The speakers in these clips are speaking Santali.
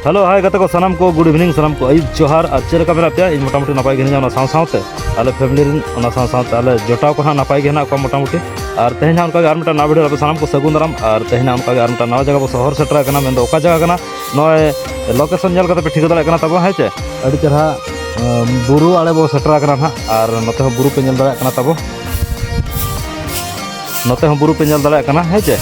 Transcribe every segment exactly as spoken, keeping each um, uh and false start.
Hello, hi ᱜᱟᱛᱮ ᱠᱚ, ᱥᱟᱱᱟᱢ ᱠᱚ good evening, ᱥᱟᱱᱟᱢ ᱠᱚ ᱟᱹᱭᱩᱵ ᱡᱚᱦᱟᱨ᱾ ᱟᱨ ᱪᱮᱫ ᱞᱮᱠᱟ ᱢᱮᱱᱟᱜ ᱯᱮᱭᱟ? ᱤᱧ ᱢᱚᱴᱟᱢᱩᱴᱤ ᱱᱟᱯᱟᱭ ᱜᱮ ᱦᱤᱱᱟᱹᱧᱟ, ᱚᱱᱟ ᱥᱟᱶ ᱥᱟᱶᱛᱮ ᱟᱞᱮ family ᱨᱮᱱ, ᱚᱱᱟ ᱥᱟᱶ ᱥᱟᱶᱛᱮ ᱟᱞᱮ ᱡᱚᱴᱟᱣ ᱠᱚ ᱦᱟᱸᱜ ᱱᱟᱯᱟᱭ ᱜᱮ ᱦᱮᱱᱟᱜ ᱠᱚᱣᱟ ᱢᱚᱴᱟᱢᱩᱴᱤ᱾ ᱟᱨ ᱛᱮᱦᱮᱧ ᱦᱟᱸᱜ ᱚᱱᱠᱟ ᱜᱮ ᱟᱨ ᱢᱤᱫᱴᱟᱝ ᱱᱟᱣᱟ video ᱨᱮ ᱟᱯᱮ ᱥᱟᱱᱟᱢ ᱠᱚ ᱥᱟᱹᱜᱩᱱ ᱫᱟᱨᱟᱢ᱾ ᱟᱨ ᱛᱮᱦᱮᱧ ᱦᱟᱸᱜ ᱚᱱᱠᱟ ᱜᱮ ᱟᱨ ᱢᱤᱫᱴᱟᱝ ᱱᱟᱣᱟ ᱡᱟᱭᱜᱟ ᱵᱚ ᱥᱚᱦᱚᱨ ᱥᱮᱴᱮᱨ ᱟᱠᱟᱱᱟ, ᱢᱮᱱᱫᱚ ᱚᱠᱟ ᱡᱟᱭᱜᱟ ᱠᱟᱱᱟ? ᱱᱚᱜᱼᱚᱭ location ᱧᱮᱞ ᱠᱟᱛᱮ ᱯᱮ ᱴᱷᱤᱠᱟᱹ ᱫᱟᱲᱮᱭᱟᱜ ᱠᱟᱱᱟ ᱛᱟᱵᱚ, ᱦᱮᱸ ᱪᱮ? ᱟᱹᱰᱤ ᱪᱮᱨᱦᱟ, ᱟᱸ, ᱵᱩᱨᱩ ᱟᱲᱮ ᱵᱚ ᱥᱮᱴᱮᱨ ᱟᱠᱟᱱᱟ ᱱᱟᱦᱟᱜ᱾ ᱟᱨ ᱱᱚᱛᱮ ᱦᱚᱸ ᱵᱩᱨᱩ ᱯᱮ ᱧᱮᱞ ᱫᱟᱲᱮᱭᱟᱜ ᱠᱟᱱᱟ ᱛᱟᱵᱚ᱾ ᱱᱚᱛᱮ ᱦᱚᱸ ᱵᱩᱨᱩ ᱯᱮ ᱧᱮᱞ ᱫᱟᱲᱮᱭᱟᱜ ᱠᱟᱱᱟ, ᱦᱮᱸ ᱪᱮ?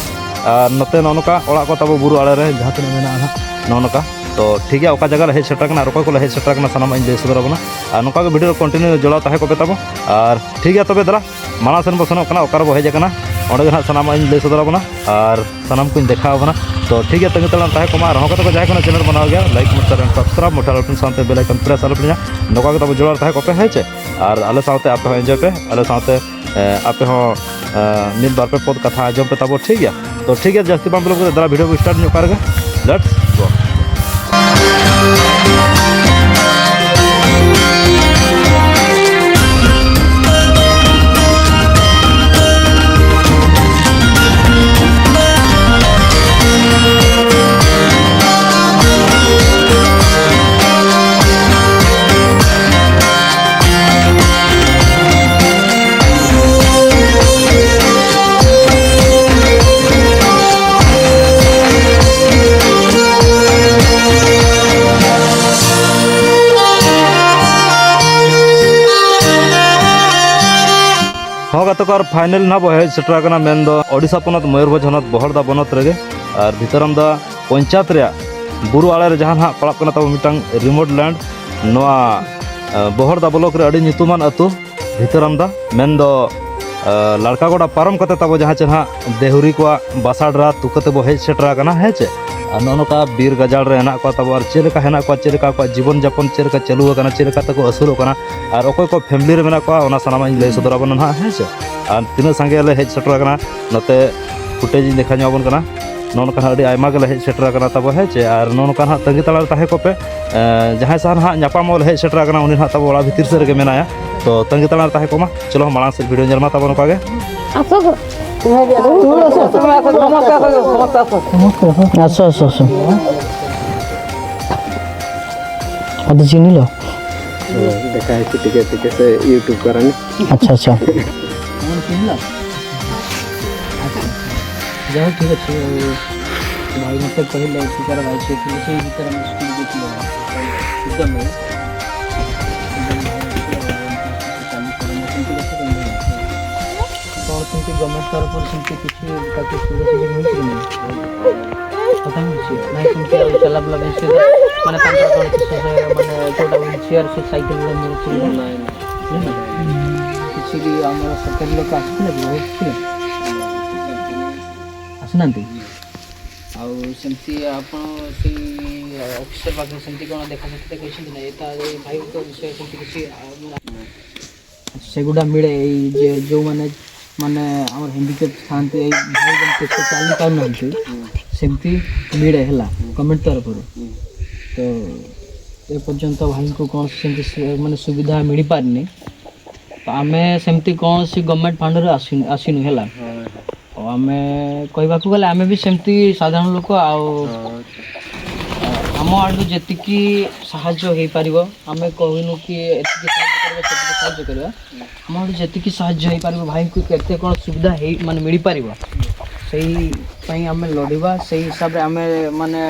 ᱟᱨ ᱱᱚᱛᱮ ᱱᱚᱜᱼᱚ ᱱᱚᱝᱠᱟ ᱚᱲᱟᱜ ᱠᱚ ᱛᱟᱵᱚ ᱵᱩᱨᱩ ᱟᱲᱮ ᱨᱮ ᱡᱟᱦᱟᱸ ᱛᱤᱱᱟᱹᱜ ᱢᱮᱱᱟᱜᱼᱟ ᱦᱟᱸᱜ, ᱱᱚᱜᱼᱚ ᱱᱚᱝᱠᱟ᱾ ᱛᱚ ᱴᱷᱤᱠ ᱜᱮᱭᱟ, ᱚᱠᱟ ᱡᱟᱭᱜᱟ ᱞᱮ ᱦᱮᱡ ᱥᱮᱴᱮᱨ ᱟᱠᱟᱱᱟ ᱟᱨ ᱚᱠᱚᱭ ᱠᱚᱞᱮ ᱦᱮᱡ ᱥᱮᱴᱮᱨ ᱟᱠᱟᱱᱟ, ᱥᱟᱱᱟᱢᱟᱜ ᱤᱧ ᱞᱟᱹᱭ ᱥᱚᱫᱚᱨ ᱟᱵᱚᱱᱟ᱾ ᱟᱨ ᱱᱚᱝᱠᱟ ᱜᱮ video ᱨᱮ continue ᱡᱚᱲᱟᱣ ᱛᱟᱦᱮᱸ ᱠᱚᱜ ᱯᱮ ᱛᱟᱵᱚ᱾ ᱟᱨ ᱴᱷᱤᱠ ᱜᱮᱭᱟ, ᱛᱚᱵᱮ ᱫᱮᱞᱟ ᱢᱟᱲᱟᱝ ᱥᱮᱱ ᱵᱚ ᱥᱮᱱᱚᱜ ᱠᱟᱱᱟ, ᱚᱠᱟ ᱨᱮᱵᱚ ᱦᱮᱡ ᱟᱠᱟᱱᱟ ᱚᱸᱰᱮ ᱜᱮ ᱦᱟᱸᱜ ᱥᱟᱱᱟᱢᱟᱜ ᱤᱧ ᱞᱟᱹᱭ ᱥᱚᱫᱚᱨ ᱟᱵᱚᱱᱟ᱾ ᱟᱨ ᱥᱟᱱᱟᱢ ᱠᱚᱧ ᱫᱮᱠᱷᱟᱣ ᱟᱵᱚᱱᱟ᱾ ᱛᱚ ᱴᱷᱤᱠ ᱜᱮᱭᱟ, ᱛᱟᱺᱜᱤ ᱛᱟᱲᱟᱢ ᱛᱟᱦᱮᱸ ᱠᱚᱜ ᱢᱟ᱾ ᱟᱨ ᱦᱚᱸ ᱜᱟᱛᱮ ᱠᱚ ᱡᱟᱦᱟᱸᱭ ᱠᱚ channel ᱵᱮᱱᱟᱣ ᱜᱮᱭᱟ, like, comment, share and subscribe, ᱢᱚᱴᱟ ᱞᱟᱹᱴᱩ ᱥᱟᱶᱛᱮ bell icon press ᱟᱞᱚ ᱯᱮ ᱦᱤᱲᱤᱧᱟ᱾ ᱱᱚᱝᱠᱟ ᱜᱮ ᱛᱟᱵᱚ ᱡᱚᱲᱟᱣ ᱨᱮ ᱛᱟᱦᱮᱸ ᱠᱚᱜ ᱯᱮ, ᱦᱮᱸ ᱪᱮ? ᱟᱨ ᱟᱞᱮ ᱥᱟᱶᱛᱮ ᱟᱯᱮ ᱦᱚᱸ enjoy ᱯᱮ, ᱟᱞᱮ ᱥᱟᱶᱛᱮ, ᱮ, ᱟᱯᱮ ᱦᱚᱸ, ᱮ, ᱢᱤᱫ ᱵᱟᱨ ᱯᱮ ᱯᱚᱫ ᱠᱟᱛᱷᱟ ᱟᱸᱡᱚᱢ ᱯᱮ ᱛᱟᱵᱚ, ᱴᱷᱤᱠ ᱜᱮᱭᱟ? ᱛᱚ ᱴᱷᱤᱠ ᱜᱮᱭᱟ, ᱡᱟᱹᱥᱛᱤ ᱵᱟᱝ ᱵᱤᱞᱚᱢ ᱠᱟᱛᱮ ᱫᱮᱞᱟ video ᱵᱚ start ᱧᱚᱜ ᱠᱟᱜ ᱨᱮᱜᱮ᱾ Let's go. ᱦᱚᱸ ᱜᱟᱛᱮ ᱠᱚ, ᱟᱨ ᱯᱷᱟᱭᱱᱮᱞ ᱱᱟᱦᱟᱜ ᱵᱚ ᱦᱮᱡ ᱥᱮᱴᱮᱨ ᱟᱠᱟᱱᱟ, ᱢᱮᱱᱫᱚ ᱳᱰᱤᱥᱟ ᱯᱚᱱᱚᱛ ᱢᱚᱭᱩᱨᱵᱷᱚᱸᱡᱽ ᱦᱚᱱᱚᱛ ᱵᱚᱦᱚᱲᱫᱟ ᱵᱚᱱᱚᱛ ᱨᱮᱜᱮ᱾ ᱟᱨ ᱵᱷᱤᱛᱟᱹᱨᱟᱢᱫᱟ ᱯᱚᱧᱪᱟᱭᱮᱛ ᱨᱮᱭᱟᱜ ᱵᱩᱨᱩ ᱟᱲᱮ ᱨᱮ ᱡᱟᱦᱟᱸ ᱱᱟᱦᱟᱜ ᱯᱟᱲᱟᱜ ᱠᱟᱱᱟ ᱛᱟᱵᱚ ᱢᱤᱫᱴᱟᱝ ᱨᱤᱢᱳᱴ ᱞᱮᱱᱰ, ᱱᱚᱣᱟ ᱵᱚᱦᱚᱲᱫᱟ ᱵᱞᱚᱠ ᱨᱮ ᱟᱹᱰᱤ ᱧᱩᱛᱩᱢᱟᱱ ᱟᱹᱛᱩ ᱵᱷᱤᱛᱟᱹᱨᱟᱢᱫᱟ, ᱢᱮᱱᱫᱚ ᱞᱟᱲᱠᱟᱜᱚᱰᱟ ᱯᱟᱨᱚᱢ ᱠᱟᱛᱮ ᱛᱟᱵᱚ ᱡᱟᱦᱟᱸ ᱪᱮ ᱱᱟᱦᱟᱜ ᱫᱮᱦᱩᱨᱤ ᱠᱚᱣᱟᱜ ᱵᱟᱥᱟᱰᱨᱟ ᱛᱩᱠᱟᱹ ᱛᱮᱵᱚ ᱦᱮᱡ ᱥᱮᱴᱮᱨ ᱟᱠᱟᱱᱟ, ᱦᱮᱸ ᱪᱮ᱾ ᱟᱨ ᱱᱚᱜᱼᱚ ᱱᱚᱝᱠᱟ ᱵᱤᱨ ᱜᱟᱡᱟᱲ ᱨᱮ ᱦᱮᱱᱟᱜ ᱠᱚᱣᱟ ᱛᱟᱵᱚ, ᱟᱨ ᱪᱮᱫ ᱞᱮᱠᱟ ᱦᱮᱱᱟᱜ ᱠᱚᱣᱟ, ᱪᱮᱫ ᱞᱮᱠᱟ ᱟᱠᱚᱣᱟᱜ ᱡᱤᱵᱚᱱ ᱡᱟᱯᱚᱱ ᱪᱮᱫ ᱞᱮᱠᱟ ᱪᱟᱹᱞᱩ ᱟᱠᱟᱱᱟ, ᱪᱮᱫ ᱞᱮᱠᱟ ᱛᱮᱠᱚ ᱟᱹᱥᱩᱞᱚᱜ ᱠᱟᱱᱟ, ᱟᱨ ᱚᱠᱚᱭ ᱠᱚ ᱯᱷᱮᱢᱮᱞᱤ ᱨᱮ ᱢᱮᱱᱟᱜ ᱠᱚᱣᱟ, ᱚᱱᱟ ᱥᱟᱱᱟᱢᱟᱜ ᱤᱧ ᱞᱟᱹᱭ ᱥᱚᱫᱚᱨ ᱟᱵᱚᱱᱟ ᱱᱟᱦᱟᱜ, ᱦᱮᱸ ᱪᱮ᱾ ᱟᱨ ᱛᱤᱱᱟᱹᱜ ᱥᱟᱸᱜᱮ ᱞᱮ ᱦᱮᱡ ᱥᱮᱴᱮᱨ ᱟᱠᱟᱱᱟ, ᱱᱚᱛᱮ ᱯᱷᱩᱴᱮᱡᱽ ᱤᱧ ᱫᱮᱠᱷᱟᱣ ᱧᱚᱜ ᱟᱵᱚᱱ ᱠᱟᱱᱟ᱾ ᱱᱚᱜᱼᱚ ᱱᱚᱝᱠᱟ ᱱᱟᱦᱟᱜ ᱟᱹᱰᱤ ᱟᱭᱢᱟ ᱜᱮᱞᱮ ᱦᱮᱡ ᱥᱮᱴᱮᱨ ᱟᱠᱟᱱᱟ ᱛᱟᱵᱚ, ᱦᱮᱸ ᱪᱮ᱾ ᱟᱨ ᱱᱚᱜᱼᱚ ᱱᱚᱝᱠᱟ ᱱᱟᱦᱟᱜ ᱛᱟᱺᱜᱤ ᱛᱟᱲᱟᱜ ᱨᱮ ᱛᱟᱦᱮᱸ ᱠᱚᱜ ᱯᱮ, ᱮᱸ, ᱡᱟᱦᱟᱸᱭ ᱥᱟᱶ ᱱᱟᱦᱟᱜ ᱧᱟᱯᱟᱢᱚᱜ ᱞᱮ ᱦᱮᱡ ᱥᱮᱴᱮᱨ ᱟᱠᱟᱱᱟ, ᱩᱱᱤ ᱱᱟᱦᱟᱜ ᱛᱟᱵᱚ ᱚᱲᱟᱜ ᱵᱷᱤᱛᱤᱨ ᱥᱮᱫ ᱨᱮᱜᱮ ᱢᱮᱱᱟᱭᱟ᱾ ᱛᱚ ᱛᱟᱺᱜᱤ ᱛᱟᱲᱟᱜ ᱨᱮ ᱛᱟᱦᱮᱸ ᱠᱚᱜ ᱢᱟ᱾ ᱪᱚᱞᱚ ᱢᱟᱲᱟᱝ ᱥᱮᱫ ᱵᱷᱤᱰᱤᱭᱳ ᱧᱮᱞ ᱢᱟ ᱛᱟᱵᱚ ᱱᱚᱝᱠᱟ ᱜᱮ᱾ ᱟᱥᱚ ᱜᱚ᱾ ᱟᱥᱚ, ᱟᱥᱚ, ᱟᱥᱚ᱾ ᱟᱫᱚ ᱪᱤᱱᱤ ᱞᱚ? ᱫᱮᱠᱷᱟ ᱦᱮᱸᱪᱮ ᱴᱷᱤᱠ ᱟᱪᱷᱮ ᱠᱮᱥᱮ YouTube ᱠᱚᱨᱮ᱾ ᱟᱪᱪᱷᱟ, ᱟᱪᱪᱷᱟ᱾ ᱡᱟᱭᱦᱳᱠ, ᱴᱷᱤᱠ ᱟᱪᱷᱮ। ᱵᱷᱟᱜᱮ ᱢᱚᱛᱚ ᱯᱟᱹᱦᱤᱞ ᱞᱮ ᱪᱮᱫ ᱠᱟᱫᱟ, ᱵᱷᱟᱜᱮ ᱴᱷᱤᱠ ᱴᱷᱤᱠ ᱪᱮᱫ ᱠᱟᱫᱟ, ᱥᱠᱩᱞ ᱜᱮ ᱪᱮᱫ ᱠᱟᱫᱟ। ᱮᱠᱫᱚᱢ ᱵᱷᱟᱜᱮ। ᱛᱚ, ᱠᱤᱱᱛᱩ ᱜᱚᱨᱢᱮᱱᱴ ᱛᱚᱨᱚᱯᱷ ᱨᱮ ᱠᱤᱱᱛᱩ ᱠᱤᱪᱷᱩ ᱛᱟᱠᱚ ᱥᱩᱵᱤᱫᱷᱟ ᱥᱩᱵᱤᱫᱷᱟ ᱦᱩᱭᱩᱜ ᱠᱟᱱᱟ। ᱠᱟᱛᱷᱟ ᱦᱩᱭᱩᱜ ᱪᱮᱫ? ᱱᱟᱭ ᱠᱤᱱᱛᱩ ᱟᱵᱚ ᱪᱟᱞᱟᱣ ᱵᱟᱞᱟ ᱵᱚᱱ ᱥᱮ ᱢᱟᱱᱮ ᱛᱟᱝᱠᱟ ᱠᱚ ᱥᱮ ᱢᱟᱱᱮ ᱪᱚᱴᱟ ᱵᱚᱱ ᱪᱮᱭᱟᱨ ᱥᱮ ᱥᱟᱭᱠᱮᱞ ᱵᱚᱱ ᱧᱮᱞ ᱪᱮᱫ? ᱱᱟᱭ, ᱱᱟᱭ। ᱠᱤᱪᱷᱩ ᱜᱮ ᱟᱢର ସର୍କାରୀ ଲୋକ ଆସିଥିଲେ କି? ବହୁତ ଥିଲେ? ଆସିନାହାନ୍ତି? ଆଉ ସେମିତି ଆପଣ ସେଇ ଅଫିସର ପାଖରେ ସେମିତି କ'ଣ ଦେଖା ସାକ୍ଷାତ କରିଛନ୍ତି ନା? ଏଟା ଏଇ ଭାଇଙ୍କ ବିଷୟରେ ସେମିତି କିଛି, ଆ, ମାନେ ସେଗୁଡ଼ା ମିଳେ, ଏଇ ଯେ ଯେଉଁମାନେ, ମାନେ, ଆମର ହ୍ୟାଣ୍ଡିକ୍ୟାପ୍ ଥାଆନ୍ତି, ଏଇ ଭାଇ ଯେମିତି ସେ ଚାଲି ପାରୁନାହାନ୍ତି, ସେମିତି ମିଳେ ହେଲା ଗଭର୍ଣ୍ଣମେଣ୍ଟ ତରଫରୁ। ତ ଏ ପର୍ଯ୍ୟନ୍ତ ଭାଇଙ୍କୁ କୌଣସି ସେମିତି ସୁ-, ମାନେ, ସୁବିଧା ମିଳିପାରିନି। ତ ଆମେ ସେମିତି କୌଣସି ଗଭର୍ଣ୍ଣମେଣ୍ଟ ଫଣ୍ଡରୁ ଆସିନୁ, ଆସିନୁ ହେଲା। ଆଉ ଆମେ କହିବାକୁ ଗଲେ ଆମେ ବି ସେମିତି ସାଧାରଣ ଲୋକ। ଆଉ ଆମ ଆଡ଼ୁ ଯେତିକି ସାହାଯ୍ୟ ହେଇପାରିବ, ଆମେ କହିନୁ କି ଏତିକି ସାହାଯ୍ୟ କରିବା, ସେତିକି ସାହାଯ୍ୟ କରିବା। ଆମ ଆଡ଼ୁ ଯେତିକି ସାହାଯ୍ୟ ହେଇପାରିବ, ଭାଇଙ୍କୁ କେତେ କ'ଣ ସୁବିଧା ହେଇ, ମାନେ, ମିଳିପାରିବ, ସେଇ ପାଇଁ ଆମେ ଲଢ଼ିବା। ସେଇ ହିସାବରେ ଆମେ, ମାନେ,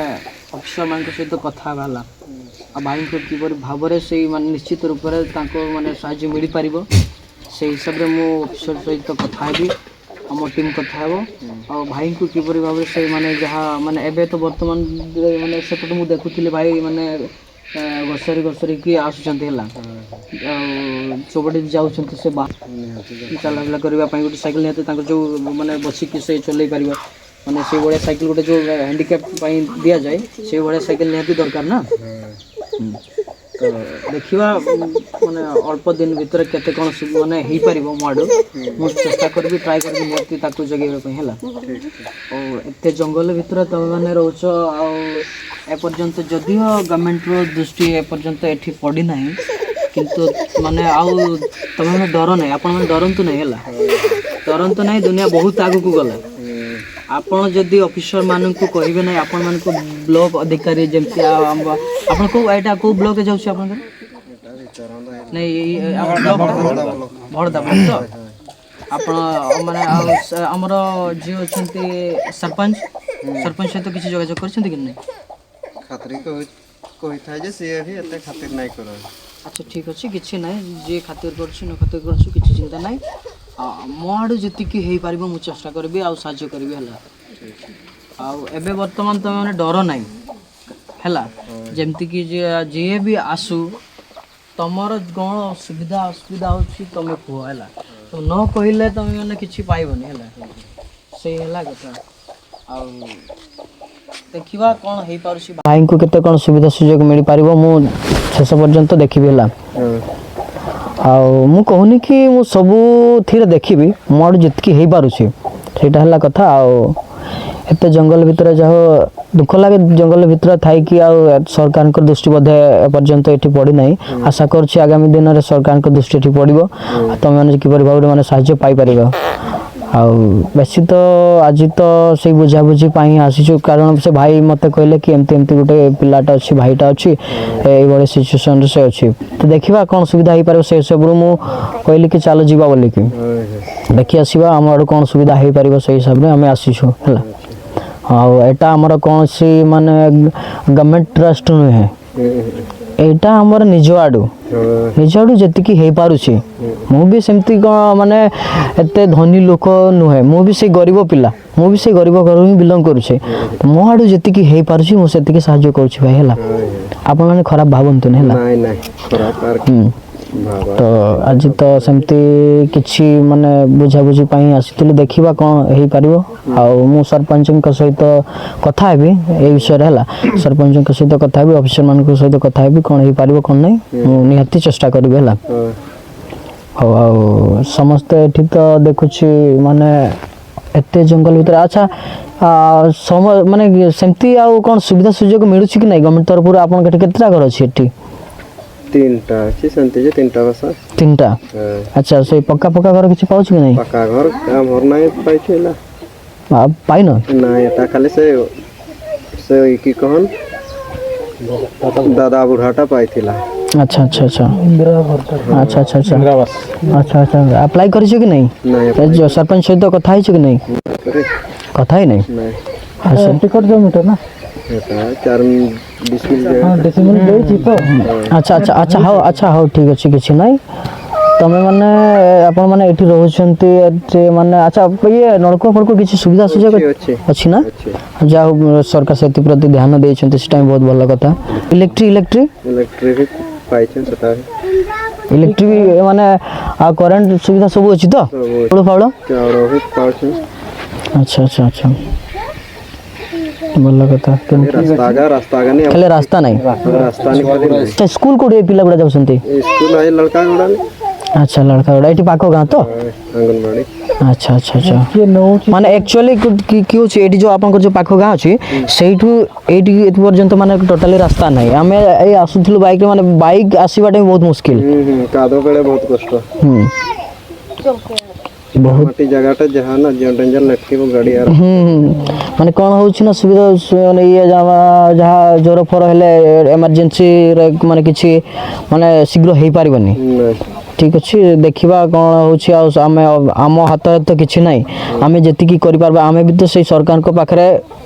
ଅଫିସରମାନଙ୍କ ସହିତ କଥା ହେବା ହେଲା। ଆଉ ଭାଇଙ୍କୁ କିପରି ଭାବରେ ସେଇ, ମାନେ, ନିଶ୍ଚିତ ରୂପରେ ତାଙ୍କୁ, ମାନେ, ସାହାଯ୍ୟ ମିଳିପାରିବ, ସେଇ ହିସାବରେ ମୁଁ ଅଫିସର ସହିତ କଥା ହେବି, ଆମ ଟିମ୍ କଥା ହେବ। ଆଉ ଭାଇଙ୍କୁ କିପରି ଭାବରେ ସେ, ମାନେ, ଯାହା, ମାନେ, ଏବେ ତ ବର୍ତ୍ତମାନ ମାନେ ସେପଟେ ମୁଁ ଦେଖୁଥିଲି ଭାଇ, ମାନେ, ଆ, ଘୋଷାରି ଘୋଷାରିକି ଆସୁଛନ୍ତି, ହେଲା। ଆଉ ସବୁଆଡ଼େ ଯାଉଛନ୍ତି ସେ ବା-, ଚାଲାବୁଲା କରିବା ପାଇଁ ଗୋଟେ ସାଇକେଲ ନିହାତି ତାଙ୍କର ଯେଉଁ, ମାନେ, ବସିକି ସେ ଚଲେଇ ପାରିବ। ମାନେ, ସେଇଭଳିଆ ସାଇକେଲ ଗୋଟେ ଯେଉଁ ହ୍ୟାଣ୍ଡିକ୍ୟାପ୍ ପାଇଁ ଦିଆଯାଏ, ସେଇଭଳିଆ ସାଇକେଲ ନିହାତି ଦରକାର ନା। ହୁଁ। ତ ଦେଖିବା, ଉଁ, ମାନେ, ଅଳ୍ପ ଦିନ ଭିତରେ କେତେ କ'ଣ ସୁ-, ମାନେ, ହେଇପାରିବ ମୋ ଆଡ଼ୁ। ମୁଁ ଚେଷ୍ଟା କରିବି, ଟ୍ରାଏ କରିବି ନିହାତି ତାକୁ ଜଗେଇବା ପାଇଁ, ହେଲା। ଆଉ ଏତେ ଜଙ୍ଗଲ ଭିତରେ ତମେମାନେ ରହୁଛ, ଆଉ ଏପର୍ଯ୍ୟନ୍ତ ଯଦିଓ ଗଭର୍ଣ୍ଣମେଣ୍ଟର ଦୃଷ୍ଟି ଏପର୍ଯ୍ୟନ୍ତ ଏଠି ପଡ଼ିନାହିଁ, କିନ୍ତୁ, ମାନେ, ଆଉ ତମେମାନେ ଡର ନାହିଁ, ଆପଣମାନେ ଡରନ୍ତୁ ନାହିଁ, ହେଲା। ଡରନ୍ତୁ ନାହିଁ, ଦୁନିଆ ବହୁତ ଆଗକୁ ଗଲା। ଆପଣ ଯଦି ଅଫିସର ମାନଙ୍କୁ କହିବେ ନାହିଁ, ଆପଣମାନଙ୍କୁ ବ୍ଲକ ଅଧିକାରୀ ଯେମିତି, ଆ, ଆମ, ଆପଣ କୋଉ, ଏଇଟା କୋଉ ବ୍ଲକରେ ଯାଉଛି ଆପଣଙ୍କର? ନାଇଁ, ଏଇ, ଏଇ, ଆମ ବ୍ଲକ ଭରଦା ବ୍ଲକ ତ? ଆପଣ, ମାନେ, ଆଉ ସ-, ଆମର ଯିଏ ଅଛନ୍ତି ସରପଞ୍ଚ, ସରପଞ୍ଚ ସହିତ କିଛି ଯୋଗାଯୋଗ କରିଛନ୍ତି କି ନାହିଁ? ଖାତିର କହି-, କହିଥାଏ ଯେ ସିଏ ବି ଏତେ ଖାତିର ନାଇଁ କରନ୍ତି। ଆଚ୍ଛା, ଠିକ୍ ଅଛି, କିଛି ନାହିଁ। ଯିଏ ଖାତିର କରୁଛି, ନ ଖାତିର କରୁଛି, କିଛି ଚିନ୍ତା ନାହିଁ। ଆ, ମୋ ଆଡ଼ୁ ଯେତିକି ହେଇପାରିବ ମୁଁ ଚେଷ୍ଟା କରିବି ଆଉ ସାହାଯ୍ୟ କରିବି, ହେଲା। ଆଉ ଏବେ ବର୍ତ୍ତମାନ ତମେ, ମାନେ, ଡର ନାହିଁ, ହେଲା। ଯେମିତିକି ଯିଏ, ଯିଏ ବି ଆସୁ, ତମର କ'ଣ ଅସୁବିଧା, ଅସୁବିଧା ହେଉଛି, ତମେ କୁହ, ହେଲା। ତମେ ନ କହିଲେ ତମେ, ମାନେ, କିଛି ପାଇବନି, ହେଲା। ସେଇ ହେଲା କଥା। ଆଉ ଦେଖିବା କ'ଣ ହେଇପାରୁଛି, ଭାଇଙ୍କୁ କେତେ କ'ଣ ସୁବିଧା ସୁଯୋଗ ମିଳିପାରିବ, ମୁଁ ଶେଷ ପର୍ଯ୍ୟନ୍ତ ଦେଖିବି, ହେଲା। ଆଉ ମୁଁ କହୁନି କି ମୁଁ ସବୁଥିରେ ଦେଖିବି, ମୋ ଆଡ଼ୁ ଯେତିକି ହେଇପାରୁଛି, ସେଇଟା ହେଲା କଥା। ଆଉ ଏତେ ଜଙ୍ଗଲ ଭିତରେ, ଯାହା ହଉ, ଦୁଃଖ ଲାଗେ, ଜଙ୍ଗଲ ଭିତରେ ଥାଇକି ଆଉ ସରକାରଙ୍କ ଦୃଷ୍ଟି ବୋଧେ ଏପର୍ଯ୍ୟନ୍ତ ଏଠି ପଡ଼ିନାହିଁ। ଆଶା କରୁଛି ଆଗାମୀ ଦିନରେ ସରକାରଙ୍କ ଦୃଷ୍ଟି ଏଠି ପଡ଼ିବ। ଆଉ ତମେମାନେ କିପରି ଭାବରେ, ମାନେ, ସାହାଯ୍ୟ ପାଇପାରିବ। ଆଉ ବେଶୀ ତ ଆଜି ତ ସେଇ ବୁଝାବୁଝି ପାଇଁ ଆସିଛୁ, କାରଣ ସେ ଭାଇ ମୋତେ କହିଲେ କି ଏମିତି ଏମିତି ଗୋଟେ ପିଲାଟା ଅଛି, ଭାଇଟା ଅଛି, ଏଇଭଳି ସିଚୁଏସନରେ ସେ ଅଛି। ତ ଦେଖିବା କ'ଣ ସୁବିଧା ହେଇପାରିବ, ସେ ହିସାବରୁ ମୁଁ କହିଲି କି ଚାଲ ଯିବା ବୋଲିକି। ଦେଖି ଆସିବା ଆମ ଆଡ଼ୁ କ'ଣ ସୁବିଧା ହେଇପାରିବ, ସେଇ ହିସାବରେ ଆମେ ଆସିଛୁ, ହେଲା। ଆଉ ଏଇଟା ଆମର କୌଣସି, ମାନେ, ଗଭର୍ଣ୍ଣମେଣ୍ଟ ଟ୍ରଷ୍ଟ ନୁହେଁ। ଏଇଟା ଆମର ନିଜ ଆଡ଼ୁ, ହଁ। ନିଜ ଆଡ଼ୁ ଯେତିକି ହେଇପାରୁଛି। ମୁଁ ବି ସେମିତି କ'ଣ, ମାନେ, ଏତେ ଧନୀ ଲୋକ ନୁହେଁ, ମୁଁ ବି ସେଇ ଗରିବ ପିଲା, ମୁଁ ବି ସେଇ ଗରିବ ଘରୁ ହିଁ ବିଲଙ୍ଗ କରୁଛି। ତ ମୋ ଆଡ଼ୁ ଯେତିକି ହେଇପାରୁଛି, ମୁଁ ସେତିକି ସାହାଯ୍ୟ କରୁଛି, ଭାଇ, ହେଲା। ହଁ, ହଁ। ଆପଣମାନେ ଖରାପ ଭାବନ୍ତୁନି, ହେଲା। ନାଇଁ, ନାଇଁ, ଖରାପ ଆର୍ ହୁଁ। ଭାବ। ତ ଆଜି ତ ସେମିତି କିଛି, ମାନେ, ବୁଝାବୁଝି ପାଇଁ ଆସିଥିଲୁ, ଦେଖିବା କ'ଣ ହେଇପାରିବ। ଆଉ ମୁଁ ସରପଞ୍ଚଙ୍କ ସହିତ କଥା ହେବି ଏଇ ବିଷୟରେ, ହେଲା। ସରପଞ୍ଚଙ୍କ ସହିତ କଥା ହେବି, ଅଫିସରମାନଙ୍କ ସହିତ କଥା ହେବି, କ'ଣ ହେଇପାରିବ, କ'ଣ ନାହିଁ, ମୁଁ ନିହାତି ଚେଷ୍ଟା କରିବି, ହେଲା। ହଁ। ହଉ, ଆଉ ସମସ୍ତେ ଏଠି ତ ଦେଖୁଛି, ମାନେ, ଏତେ ଜଙ୍ଗଲ ଭିତରେ। ଆଚ୍ଛା, ଆ, ସମ-, ମାନେ, ସେମିତି ଆଉ କ'ଣ ସୁବିଧା ସୁଯୋଗ ମିଳୁଛି କି ନାହିଁ ଗଭର୍ଣ୍ଣମେଣ୍ଟ ତରଫରୁ? ଆପଣଙ୍କ ଏଠି କେତେଟା ଘର ଅଛି ଏଠି? ତିନିଟା ଅଛି, ସେମିତି ଯେ ତିନିଟା ବାସ। ତିନିଟା? ହଁ। ଆଚ୍ଛା, ସେଇ ପକ୍କା ପକ୍କା ଘର କିଛି ପାଉଛୁ କି ନାହିଁ? ପକ୍କା ଘର ଆମର ନାହିଁ, ପାଇଛୁ ହେଲା। ଆ, ପାଇନ? ନାଇଁ, ଏଟା ଖାଲି ସେ, ସେ କି କହନ୍, ଦାଦା ବୁଢ଼ାଟା ପାଇଥିଲା। ଆଚ୍ଛା, ଆଚ୍ଛା, ଆଚ୍ଛା। ଇନ୍ଦିରା ଘରଟା। ଆଚ୍ଛା, ଆଚ୍ଛା, ଆଚ୍ଛା। ଇନ୍ଦିରା ଆବାସ। ଆଚ୍ଛା, ଆଚ୍ଛା। ଆପ୍ଲାଏ କରିଛୁ କି ନାହିଁ? ନାଇଁ, ଏ ଆପ୍ଲାଏ ଯୋଉ କରି- ସରପଞ୍ଚ ସହିତ କଥା ହେଇଛୁ କି ନାହିଁ? କରି- କଥା ହେଇନାହିଁ? ନାଇଁ। ଆଚ୍ଛା। ଏଟା ଟିକଟ ଜମିଟା ନା? ଏଟା ଚାରି ଡିସିମିଲ ଜାଗା। ହଁ, ଡିସିମିଲ ଦେଇଛି ତ। ଆଚ୍ଛା, ଆଚ୍ଛା, ଆଚ୍ଛା, ହଉ, ଆଚ୍ଛା, ହଉ, ଠିକ୍ ଅଛି, କିଛି ନାହିଁ। ତମେ ମାନେ, ଆପଣ ମାନେ ଏଠି ରହୁଛନ୍ତି, ଏଠି ମାନେ, ଆଚ୍ଛା, ଇଏ ନଳକୂଅ ଫଳକୂଅ କିଛି ସୁବିଧା ସୁଯୋଗ ଅଛି, ଅଛି। ଅଛି ନା? ଅଛି। ଯାହା ହଉ, ସରକାର ସେଥିପ୍ରତି ଧ୍ୟାନ ଦେଇଛନ୍ତି, ସେଟା ହିଁ ବହୁତ ଭଲ କଥା। Electric, electric? ଇଲେକ୍ଟ୍ରି ବି ପାଇଛୁ ସେଟା। ଇଲେକ୍ଟ୍ରି ବି, ମାନେ, ଆଉ କରେଣ୍ଟ ସୁବିଧା ସବୁ ଅଛି ତ? ସବୁ ଅଛି। ଚାଉଳ ଫାଉଳ? ଚାଉଳ ବି ପାଉଛୁ। ଆଚ୍ଛା, ଆଚ୍ଛା, ଆଚ୍ଛା। ଭଲ କଥା। ଖାଲି ରାସ୍ତା ଆଗା, ରାସ୍ତା ଆଗା ନାଇଁ। ଖାଲି ରାସ୍ତା ନାହିଁ। ରାସ୍ତା ନାଇଁ, ଖାଲି ନାଇଁ। ସେ ସ୍କୁଲ କୋଉଠି ଏ ପିଲା ଗୁଡ଼ା ଯାଉଛନ୍ତି? ଏ ସ୍କୁଲ ଆଇ ଲଡ଼କାଗୁଡ଼ା ନାଇଁ। ଆଚ୍ଛା, ଲଡ଼କାଗୁଡ଼ା। ଏଇଠି ପାଖ ଗାଁ ତ? ହଁ, ଅଙ୍ଗନବାଡ଼ି। ଆଚ୍ଛା, ଆଚ୍ଛା, ଆଚ୍ଛା। କିଏ ନଉଛି? ମାନେ, ଆକ୍ଚୁଆଲି କି, କି, କି ହଉଛି, ଏଇଠି ଯୋଉ ଆପଣଙ୍କର ଯୋଉ ପାଖ ଗାଁ ଅଛି, ସେଇଠୁ ଏଇଠି ଏତେ ପର୍ଯ୍ୟନ୍ତ, ମାନେ, ଟୋଟାଲି ରାସ୍ତା ନାହିଁ। ଆମେ ଏଇ ଆସୁଥିଲୁ ବାଇକ୍ରେ, ମାନେ, ବାଇକ୍ ଆସିବାଟା ବି ବହୁତ ମୁସ୍କିଲ। ହୁଁ, ହୁଁ, କାଦୁଅ ବେଳେ ବହୁତ କଷ୍ଟ। ହୁଁ। ବହୁତ। ମାଟି ଜାଗାଟା ଯାହା ନା, ଡେଞ୍ଜର ଲେଖିବ ଗାଡ଼ି ଆର। ହୁଁ, ହୁଁ। ମାନେ, କ'ଣ ହଉଛି ନା, ସୁବିଧା ସୁ-, ମାନେ, ଇଏ ଯାହା, ଯାହା ଜ୍ୱର ଫର ହେଲେ ଏମର୍ଜେନ୍ସିରେ, ମାନେ, କିଛି, ମାନେ, ଶୀଘ୍ର ହେଇପାରିବନି। ନାଇଁ। ଠିକ୍ ଅଛି, ଦେଖିବା କ'ଣ ହଉଛି। ଆଉ ଆମେ, ଆମ ହାତରେ ତ କିଛି ନାହିଁ। ଆମେ ଯେତିକି କରିପାରିବା, ଆମେ ବି ତ ସେଇ ସରକାରଙ୍କ ପାଖରେ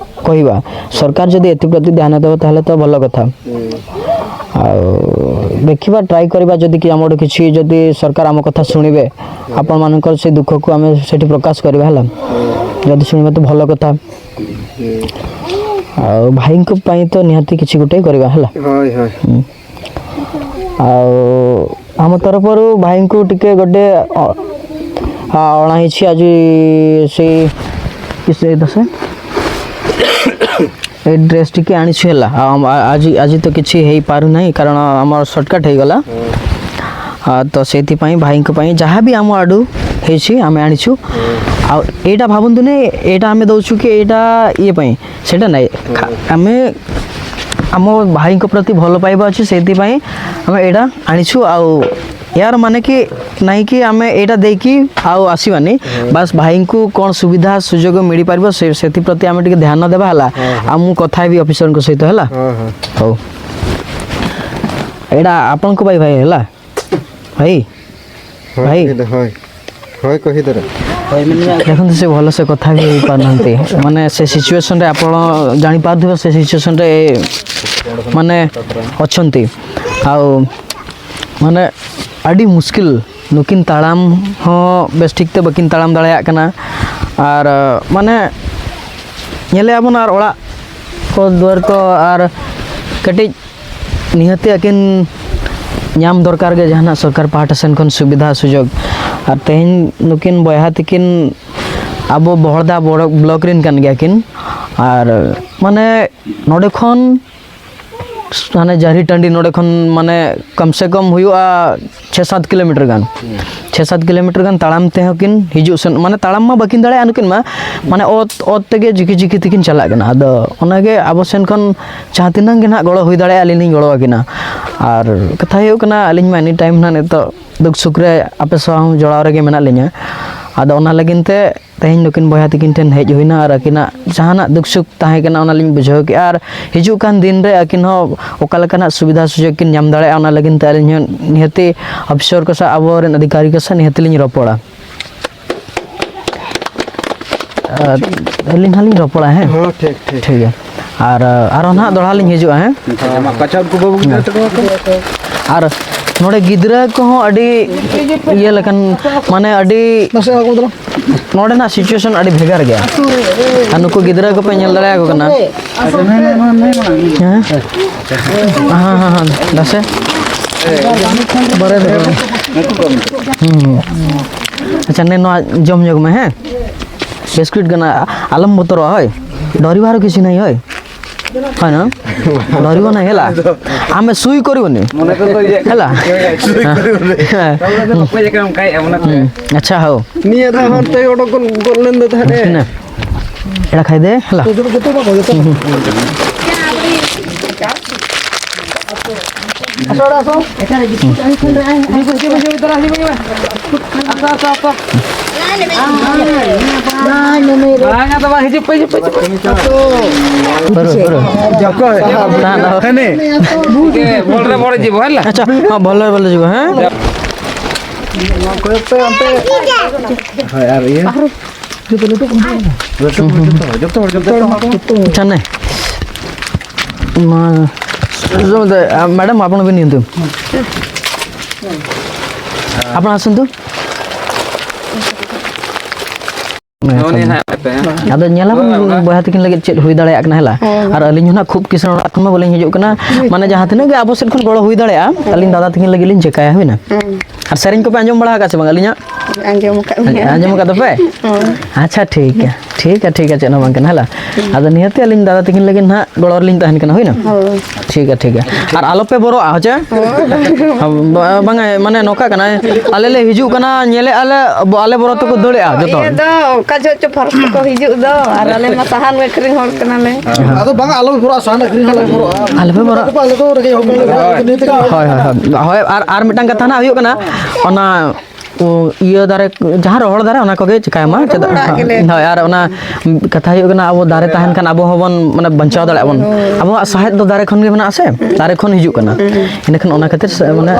କହିବା। ସରକାର ଯଦି ଏଥିପ୍ରତି ଧ୍ୟାନ ଦେବ, ତାହେଲେ ତ ଭଲ କଥା। ହୁଁ। ଆଉ ଦେଖିବା, ଟ୍ରାଏ କରିବା, ଯଦି କି ଆମର କିଛି, ଯଦି ସରକାର ଆମ କଥା ଶୁଣିବେ, ଆପଣମାନଙ୍କର ସେ ଦୁଃଖକୁ ଆମେ ସେଠି ପ୍ରକାଶ କରିବା, ହେଲା। ଯଦି ଶୁଣିବେ ତ ଭଲ କଥା। ଆଉ ଭାଇଙ୍କ ପାଇଁ ତ ନିହାତି କିଛି ଗୋଟେ କରିବା, ହେଲା। ହଏ, ହଏ। ହୁଁ। ଆଉ ଆମ ତରଫରୁ ଭାଇଙ୍କୁ ଟିକେ ଗୋଟେ ଅ-, ଆ, ଅଣା ହେଇଛି ଆଜି। ସେଇ କିସ ଏଇଟା ସେ? ଏଇ ଡ୍ରେସ୍ ଟିକେ ଆଣିଛୁ, ହେଲା। ଆଉ ଆମ-, ଆ-, ଆଜି, ଆଜି ତ କିଛି ହେଇପାରୁନାହିଁ, କାରଣ ଆମର ସର୍ଟକଟ୍ ହେଇଗଲା। ଆ, ତ ସେଥିପାଇଁ ଭାଇଙ୍କ ପାଇଁ ଯାହା ବି ଆମ ଆଡ଼ୁ ହେଇଛି, ଆମେ ଆଣିଛୁ। ଆଉ ଏଇଟା ଭାବନ୍ତୁନି, ଏଇଟା ଆମେ ଦଉଛୁ କି ଏଇଟା ଇଏ ପାଇଁ, ସେଇଟା ନାହିଁ। ଖା-, ଆମେ, ଆମ ଭାଇଙ୍କ ପ୍ରତି ଭଲ ପାଇବା ଅଛି, ସେଥିପାଇଁ ଆମେ ଏଇଟା ଆଣିଛୁ। ଆଉ ଏହାର ମାନେ କି ନାହିଁ କି ଆମେ ଏଇଟା ଦେଇକି ଆଉ ଆସିବାନି। ବାସ୍ ଭାଇଙ୍କୁ କ'ଣ ସୁବିଧା ସୁଯୋଗ ମିଳିପାରିବ, ସେ, ସେଥିପ୍ରତି ଆମେ ଟିକେ ଧ୍ୟାନ ଦେବା, ହେଲା। ଆଉ ମୁଁ କଥା ହେବି ଅଫିସରଙ୍କ ସହିତ, ହେଲା। ହଉ। ଏଇଟା ଆପଣଙ୍କ ପାଇଁ, ଭାଇ, ହେଲା। ଭାଇ, ଭାଇ। ହଏ, ହଏ। ହଏ, କହିଦେରେ। ଦେଖନ୍ତୁ, ସେ ଭଲସେ କଥା ବି ହେଇପାରୁନାହାନ୍ତି। ମାନେ, ସେ ସିଚୁଏସନରେ, ଆପଣ ଜାଣିପାରୁଥିବେ, ସେ ସିଚୁଏସନରେ, ମାନେ, ଅଛନ୍ତି। ଆଉ, ମାନେ, ᱟᱹᱰᱤ ᱢᱩᱥᱠᱤᱞ᱾ ᱱᱩᱠᱤᱱ ᱛᱟᱲᱟᱢ ᱦᱚᱸ ᱵᱮᱥ ᱴᱷᱤᱠ ᱛᱮ ᱵᱟᱹᱠᱤᱱ ᱛᱟᱲᱟᱢ ᱫᱟᱲᱮᱭᱟᱜ ᱠᱟᱱᱟ᱾ ᱟᱨ, ᱢᱟᱱᱮ, ᱧᱮᱞᱮᱫᱼᱟ ᱵᱚᱱ, ᱟᱨ ᱚᱲᱟᱜ ᱠᱚ ᱫᱩᱣᱟᱹᱨ ᱠᱚ, ᱟᱨ ᱠᱟᱹᱴᱤᱡ ᱱᱤᱦᱟᱹᱛᱤ ᱟᱹᱠᱤᱱ ᱧᱟᱢ ᱫᱚᱨᱠᱟᱨ ᱜᱮ ᱡᱟᱦᱟᱱᱟᱜ ᱥᱚᱨᱠᱟᱨ ᱯᱟᱦᱴᱟ ᱥᱮᱱ ᱠᱷᱚᱱ ᱥᱩᱵᱤᱫᱷᱟ ᱥᱩᱡᱳᱜᱽ᱾ ᱟᱨ ᱛᱮᱦᱮᱧ ᱱᱩᱠᱤᱱ ᱵᱚᱭᱦᱟ ᱛᱤᱠᱤᱱ ᱟᱵᱚ ᱵᱚᱦᱚᱲᱫᱟ ᱵᱚᱲᱚ ᱵᱞᱚᱠ ᱨᱮᱱ ᱠᱟᱱ ᱜᱮᱭᱟ ᱠᱤᱱ᱾ ᱟᱨ ᱢᱟᱱᱮ ᱱᱚᱰᱮ ᱠᱷᱚᱱ ᱦᱟᱱᱮ ᱡᱟᱹᱨᱦᱤ ᱴᱟᱺᱰᱤ ᱱᱚᱰᱮ ᱠᱷᱚᱱ ᱢᱟᱱᱮ ᱠᱚᱢ ᱥᱮ ᱠᱚᱢ ᱦᱩᱭᱩᱜᱼᱟ ᱪᱷᱮ ᱥᱟᱛ ᱠᱤᱞᱳᱢᱤᱴᱟᱨ ᱜᱟᱱ᱾ ᱦᱩᱸ᱾ ᱪᱷᱮ ᱥᱟᱛ ᱠᱤᱞᱳᱢᱤᱴᱟᱨ ᱜᱟᱱ ᱛᱟᱲᱟᱢ ᱛᱮᱦᱚᱸ ᱠᱤᱱ ᱦᱤᱡᱩᱜ ᱥᱮᱱ, ᱢᱟᱱᱮ ᱛᱟᱲᱟᱢ ᱢᱟ ᱵᱟᱹᱠᱤᱱ ᱫᱟᱲᱮᱭᱟᱜᱼᱟ ᱱᱩᱠᱤᱱ ᱢᱟ, ᱢᱟᱱᱮ ᱚᱛ, ᱚᱛ ᱛᱮᱜᱮ ᱡᱤᱠᱤ ᱡᱤᱠᱤ ᱛᱮᱠᱤᱱ ᱪᱟᱞᱟᱜ ᱠᱟᱱᱟ᱾ ᱟᱫᱚ ᱚᱱᱟᱜᱮ ᱟᱵᱚ ᱥᱮᱱ ᱠᱷᱚᱱ ᱡᱟᱦᱟᱸ ᱛᱤᱱᱟᱹᱜ ᱜᱮ ᱱᱟᱦᱟᱜ ᱜᱚᱲᱚ ᱦᱩᱭ ᱫᱟᱲᱮᱭᱟᱜᱼᱟ, ᱟᱹᱞᱤᱧ ᱞᱤᱧ ᱜᱚᱲᱚ ᱟᱹᱠᱤᱱᱟ᱾ ᱟᱨ ᱠᱟᱛᱷᱟ ᱦᱩᱭᱩᱜ ᱠᱟᱱᱟ, ᱟᱹᱞᱤᱧ ᱢᱟ ᱮᱱᱤ ᱴᱟᱭᱤᱢ ᱱᱟᱦᱟᱜ ᱱᱤᱛᱚᱜ ᱫᱩᱠ ᱥᱩᱠ ᱨᱮ ᱟᱯᱮ ᱥᱟᱶ ᱡᱚᱲᱟᱣ ᱨᱮᱜᱮ ᱢᱮᱱᱟᱜ ᱞᱤᱧᱟ᱾ ᱟᱫᱚ ᱚᱱᱟ ᱞᱟᱹᱜᱤᱫ ᱛᱮ ᱛᱮᱦᱮᱧ ᱱᱩᱠᱤᱱ ᱵᱚᱭᱦᱟ ᱛᱤᱠᱤᱱ ᱴᱷᱮᱱ ᱦᱮᱡ ᱦᱩᱭᱱᱟ ᱟᱨ ᱟᱹᱠᱤᱱᱟᱜ ᱡᱟᱦᱟᱱᱟᱜ ᱫᱩᱠ ᱥᱩᱠ ᱛᱟᱦᱮᱸ ᱠᱟᱱᱟ, ᱚᱱᱟᱞᱤᱧ ᱵᱩᱡᱷᱟᱹᱣ ᱠᱮᱜᱼᱟ᱾ ᱟᱨ ᱦᱤᱡᱩᱜ ᱠᱟᱱ ᱫᱤᱱ ᱨᱮ ᱟᱹᱠᱤᱱ ᱦᱚᱸ ᱚᱠᱟ ᱞᱮᱠᱟᱱᱟᱜ ᱥᱩᱵᱤᱫᱷᱟ ᱥᱩᱡᱳᱜᱽ ᱠᱤᱱ ᱧᱟᱢ ᱫᱟᱲᱮᱭᱟᱜᱼᱟ, ᱚᱱᱟ ᱞᱟᱹᱜᱤᱫ ᱛᱮ ᱟᱹᱞᱤᱧ ᱦᱚᱸ ᱱᱤᱦᱟᱹᱛᱤ ᱚᱯᱷᱤᱥᱚᱨ ᱠᱚ ᱥᱟᱶ, ᱟᱵᱚᱨᱮᱱ ᱚᱫᱷᱤᱠᱟᱨᱤ ᱠᱚ ᱥᱟᱶ ᱱᱤᱦᱟᱹᱛᱤ ᱞᱤᱧ ᱨᱚᱯᱚᱲᱟ᱾ ᱟᱨ ᱟᱹᱞᱤᱧ ᱦᱚᱸᱞᱤᱧ ᱨᱚᱯᱚᱲᱟ, ᱦᱮᱸ? ᱦᱚᱸ, ᱴᱷᱤᱠ, ᱴᱷᱤᱠ᱾ ᱴᱷᱤᱠ ᱜᱮᱭᱟ᱾ ᱟᱨ ᱟᱨᱚ ᱱᱟᱦᱟᱜ ᱫᱚᱦᱲᱟ ᱞᱤᱧ ᱦᱤᱡᱩᱜᱼᱟ, ᱦᱮᱸ᱾ ᱟᱪᱪᱷᱟ, ᱢᱟ, ᱠᱟᱪᱷᱟ ᱩᱱᱠᱩ ᱵᱟᱹᱵᱩ ᱜᱤᱫᱽᱨᱟᱹ ᱛᱟᱠᱚ ᱠᱚ᱾ ᱟᱨ ᱱᱚᱰᱮ ᱜᱤᱫᱽᱨᱟᱹ ᱠᱚᱦᱚᱸ ᱟᱹᱰᱤ ᱤᱭᱟᱹ ᱞᱮᱠᱟᱱ, ᱢᱟᱱᱮ ᱟᱹᱰᱤ ᱱᱟᱥᱮ ᱟᱬᱜᱚ ᱫᱟᱞᱟᱝ᱾ ᱱᱚᱰᱮᱱᱟᱜ situation ᱟᱹᱰᱤ ᱵᱷᱮᱜᱟᱨ ᱜᱮᱭᱟ᱾ ᱟᱨ ᱱᱩᱠᱩ ᱜᱤᱫᱽᱨᱟᱹ ᱠᱚᱯᱮ ᱧᱮᱞ ᱫᱟᱲᱮᱭᱟᱠᱚ ᱠᱟᱱᱟ᱾ ᱦᱮᱸ? ᱦᱮᱸ, ᱦᱮᱸ, ᱦᱮᱸ, ᱫᱟᱥᱮ᱾ ᱵᱟᱨᱭᱟ ᱫᱚ᱾ ᱦᱩᱸ᱾ ᱟᱪᱪᱷᱟ, ᱱᱮ ᱱᱚᱣᱟ ᱡᱚᱢ ᱧᱚᱜ ᱢᱮ, ᱦᱮᱸ? ᱵᱤᱥᱠᱩᱴ ᱠᱟᱱᱟ, ᱟᱞᱚᱢ ᱵᱚᱛᱚᱨᱚᱜᱼᱟ, ᱦᱳᱭ᱾ ᱰᱚᱨᱤᱵᱟᱨ ᱠᱤᱪᱷᱩ ᱱᱟᱦᱤ, ᱦᱳᱭ᱾ ᱦᱳᱭ ᱱᱟ? ᱰᱚᱨᱤᱵᱚ ᱱᱟᱦᱤ, ᱦᱮᱞᱟ᱾ ᱟᱢᱮ ᱥᱩᱭ ᱠᱚᱨᱤᱵᱚ ᱱᱟᱦᱤ᱾ ᱢᱚᱱᱮ ᱛᱮᱫᱚ ᱤᱭᱟᱹ ᱦᱮᱞᱟ᱾ ᱦᱮᱸ᱾ ᱚᱠᱚᱭ ᱡᱮ ᱚᱱᱠᱟᱭ ᱮᱢ ᱚᱱᱟ ᱛᱮ᱾ ᱦᱩᱸ᱾ ᱟᱪᱪᱷᱟ, ᱦᱳ᱾ ᱱᱤᱭᱟᱹ ᱫᱷᱟᱣ ᱦᱚᱸ ᱚᱱᱛᱮ ᱚᱰᱚᱠ ᱜᱚᱫ, ᱜᱚᱫ ᱞᱮᱱ ᱫᱚ ᱛᱟᱦᱮᱸᱫ ᱮ᱾ ᱦᱩᱸ᱾ ᱮᱲᱟ ᱠᱷᱟᱭ ᱫᱮ, ᱦᱮᱞᱟ᱾ ᱡᱚᱛᱚ, ᱡᱚᱛᱚ ᱵᱟᱠᱚ, ᱡᱚᱛᱚ᱾ ᱦᱩᱸ, ᱦᱩᱸ᱾ ᱟᱥᱚᱲ, ᱟᱥᱚᱲ᱾ ᱦᱤᱡᱩᱜ ᱯᱮ, ᱦᱤᱡᱩᱜ ᱯᱮ, ᱦᱤᱡᱩᱜ ᱯᱮ, ᱦᱤᱡᱩᱜ ᱯᱮ᱾ ᱟᱥᱚ, ᱟᱥᱚ, ᱟᱥᱚ᱾ ᱵᱟᱝ, ᱟᱫᱚ ᱵᱟᱝ, ᱦᱤᱡᱩᱜ ᱯᱮ, ᱦᱤᱡᱩᱜ ᱯᱮ, ᱦᱤᱡᱩᱜ ᱯᱮ᱾ ᱵᱟᱹᱨᱩ, ᱵᱟᱹᱨᱩ᱾ ᱚᱠᱚᱭ? ᱦᱟᱱᱮ᱾ ᱵᱚᱞ ᱨᱮ ᱵᱚᱞ ᱡᱤᱵᱚ, ᱦᱮᱞᱟ᱾ ᱟᱪᱪᱷᱟ, ᱦᱚᱸ, ᱵᱚᱞ ᱨᱮ ᱵᱚᱞ ᱡᱤᱵᱚ, ᱦᱮᱸ? ᱠᱚᱭᱚᱜ ᱯᱮ ᱚᱱᱛᱮ᱾ ᱦᱳᱭ, ᱟᱨ ᱤᱭᱟᱹ? ᱡᱚᱛᱚ ᱞᱟᱹᱴᱩ ᱠᱚ ᱦᱩᱭᱩᱜ ᱠᱟᱱᱟ᱾ ᱡᱚᱛᱚ ᱦᱚᱲ, ᱡᱚᱛᱚ ᱦᱚᱲ, ᱡᱚᱛᱚ ᱦᱚᱲ, ᱡᱚᱛᱚ ᱦᱚᱲ᱾ ᱟᱪᱪᱷᱟ, ᱱᱮ᱾ ᱢᱟ, ᱢᱮᱰᱟᱢ, ᱟᱯᱚᱱ ᱵᱤᱱ ᱧᱩᱛᱩᱢ᱾ ᱟᱯᱚᱱ ᱟᱥᱩᱱ ᱛᱚ᱾ ᱩᱱᱤ ᱦᱟᱸᱜ ᱟᱫᱚ ᱧᱮᱞᱟᱵᱚᱱ ᱦᱳᱭ, ᱚᱱᱟ᱾ ᱵᱚᱭᱦᱟ ᱛᱟᱹᱠᱤᱱ ᱞᱟᱹᱜᱤᱫ ᱪᱮᱫ ᱦᱩᱭ ᱫᱟᱲᱮᱭᱟᱜ ᱠᱟᱱᱟ, ᱦᱮᱞᱟ? ᱦᱳᱭ᱾ ᱟᱨ ᱟᱹᱞᱤᱧ ᱦᱚᱸ ᱱᱟᱜ ᱠᱷᱩᱵ ᱠᱤᱥᱟᱹᱬ ᱚᱲᱟᱜ ᱠᱷᱚᱱ ᱢᱟ ᱵᱟᱹᱞᱤᱧ ᱦᱤᱡᱩᱜ ᱠᱟᱱᱟ᱾ ᱢᱟᱱᱮ ᱡᱟᱦᱟᱸ ᱛᱤᱱᱟᱹᱜ ᱜᱮ ᱟᱵᱚ ᱥᱮᱫ ᱠᱷᱚᱱ ᱜᱚᱲᱚ ᱦᱩᱭ ᱫᱟᱲᱮᱭᱟᱜᱼᱟ, ᱟᱹᱞᱤᱧ ᱫᱟᱫᱟ ᱛᱟᱹᱠᱤᱱ ᱞᱟᱹᱜᱤᱫ ᱞᱤᱧ ᱪᱮᱠᱟᱭᱟ, ᱦᱩᱭᱱᱟ? ᱦᱩᱸ᱾ ᱟᱨ ᱥᱮᱨᱮᱧ ᱠᱚᱯᱮ ᱟᱸᱡᱚᱢ ᱵᱟᱲᱟ ᱟᱠᱟᱫ ᱥᱮ ᱵᱟᱝ ᱟᱹᱞᱤᱧᱟᱜ? ᱟᱸᱡᱚᱢ ᱟᱠᱟᱫ ᱵᱤᱱ? ᱟᱸᱡᱚᱢ ᱟᱠᱟᱫ ᱫᱚᱯᱮ? ᱦᱳᱭ᱾ ᱟᱪᱪᱷᱟ, ᱴᱷᱤᱠ ᱜᱮᱭᱟ, ᱴᱷᱤᱠ ᱜᱮᱭᱟ, ᱴᱷᱤᱠ ᱜᱮᱭᱟ, ᱪᱮᱫ ᱦᱚᱸ ᱵᱟᱝ ᱠᱟᱱᱟ, ᱦᱮᱞᱟ᱾ ᱦᱩᱸ᱾ ᱟᱫᱚ ᱱᱤᱦᱟᱹᱛ ᱟᱹᱞᱤᱧ ᱫᱟᱫᱟ ᱛᱟᱹᱠᱤᱱ ᱞᱟᱹᱜᱤᱫ ᱱᱟᱦᱟᱜ ᱜᱚᱲᱚ ᱨᱮᱞᱤᱧ ᱛᱟᱦᱮᱱ ᱠᱟᱱᱟ, ᱦᱩᱭᱱᱟ? ᱦᱳᱭ᱾ ᱴᱷᱤᱠ ᱜᱮᱭᱟ, ᱴᱷᱤᱠ ᱜᱮᱭᱟ᱾ ᱟᱨ ᱟᱞᱚᱯᱮ ᱵᱚᱨᱚᱜᱼᱟ, ᱦᱮᱸ ᱪᱮ? ᱦᱳᱭ᱾ ᱵᱟ-, ᱵᱟᱝᱟ, ᱢᱟᱱᱮ ᱱᱚᱝᱠᱟ ᱠᱟᱱᱟ, ᱟᱞᱮ ᱞᱮ ᱦᱤᱡᱩᱜ ᱠᱟᱱᱟ, ᱧᱮᱞᱮᱫᱼᱟ ᱞᱮ, ᱵᱚ-, ᱟᱞᱮ ᱵᱚᱨᱚ ᱛᱮᱠᱚ ᱫᱟᱹᱲᱮᱜᱼᱟ ᱡᱚᱛᱚ᱾ ᱤᱭᱟᱹ ᱫᱚ ᱚᱠᱟ ᱡᱚᱦᱚᱜ ᱪᱚ ᱯᱷᱟᱨᱟᱠ ᱛᱮᱠᱚ ᱦᱤᱡᱩᱜ ᱫᱚ, ᱟᱨ ᱟᱞᱮ ᱢᱟ ᱥᱟᱦᱟᱱ ᱟᱹᱠᱷᱨᱤᱧ ᱦᱚᱲ ᱠᱟᱱᱟᱞᱮ᱾ ᱟᱫᱚ ᱵᱟᱝᱟ, ᱟᱞᱚ ᱵᱚᱨᱚᱜᱼᱟ, ᱥᱟᱦᱟᱱ ᱟᱹᱠᱷᱨᱤᱧ ᱦᱚᱲ ᱞᱮ ᱵᱚᱨᱚᱜᱼᱟ᱾ ᱟᱞᱮ ᱯᱮ ᱵᱚᱨᱚᱜᱼᱟ᱾ ᱟᱞᱮ ᱫᱚ ᱨᱮᱸᱜᱮᱡ ᱦᱚᱲ ᱠᱟᱱᱟᱞᱮ, ᱦᱳᱭ᱾ ᱱᱤᱭᱟᱹ ᱛᱮᱜᱮ ᱦᱳᱭ, ᱦᱳᱭ, ᱦᱳᱭ, ᱦᱳᱭ, ᱟᱨ, ᱟᱨ ᱢᱤᱫᱴᱟᱝ ᱠᱟᱛᱷᱟ ᱱᱟᱜ ᱦᱩᱭᱩᱜ ᱠᱟᱱᱟ, ᱚᱱᱟ ᱤᱭᱟᱹ ᱫᱟᱨᱮ, ᱡᱟᱦᱟᱸ ᱨᱚᱦᱚᱲ ᱫᱟᱨᱮ, ᱚᱱᱟ ᱠᱚᱜᱮ ᱪᱤᱠᱟᱹᱭ ᱢᱟ᱾ ᱪᱮᱫᱟᱜ? ᱨᱚᱦᱚᱲᱟᱜ ᱜᱮᱞᱮ᱾ ᱦᱳᱭ, ᱟᱨ ᱚᱱᱟ ᱠᱟᱛᱷᱟ ᱦᱩᱭᱩᱜ ᱠᱟᱱᱟ, ᱟᱵᱚ ᱫᱟᱨᱮ ᱛᱟᱦᱮᱱ ᱠᱷᱟᱱ ᱟᱵᱚ ᱦᱚᱸᱵᱚᱱ, ᱢᱟᱱᱮ, ᱵᱟᱧᱪᱟᱣ ᱫᱟᱲᱮᱭᱟᱜᱼᱟ ᱵᱚᱱ᱾ ᱦᱳᱭ᱾ ᱟᱵᱚᱣᱟᱜ ᱥᱟᱦᱮᱫ ᱫᱚ ᱫᱟᱨᱮ ᱠᱷᱚᱱ ᱜᱮ ᱢᱮᱱᱟᱜᱼᱟ ᱥᱮ, ᱫᱟᱨᱮ ᱠᱷᱚᱱ ᱦᱤᱡᱩᱜ ᱠᱟᱱᱟ᱾ ᱦᱩᱸ᱾ ᱤᱱᱟᱹᱠᱷᱟᱱ ᱚᱱᱟ ᱠᱷᱟᱹᱛᱤᱨ ᱥᱮ, ᱢᱟᱱᱮ,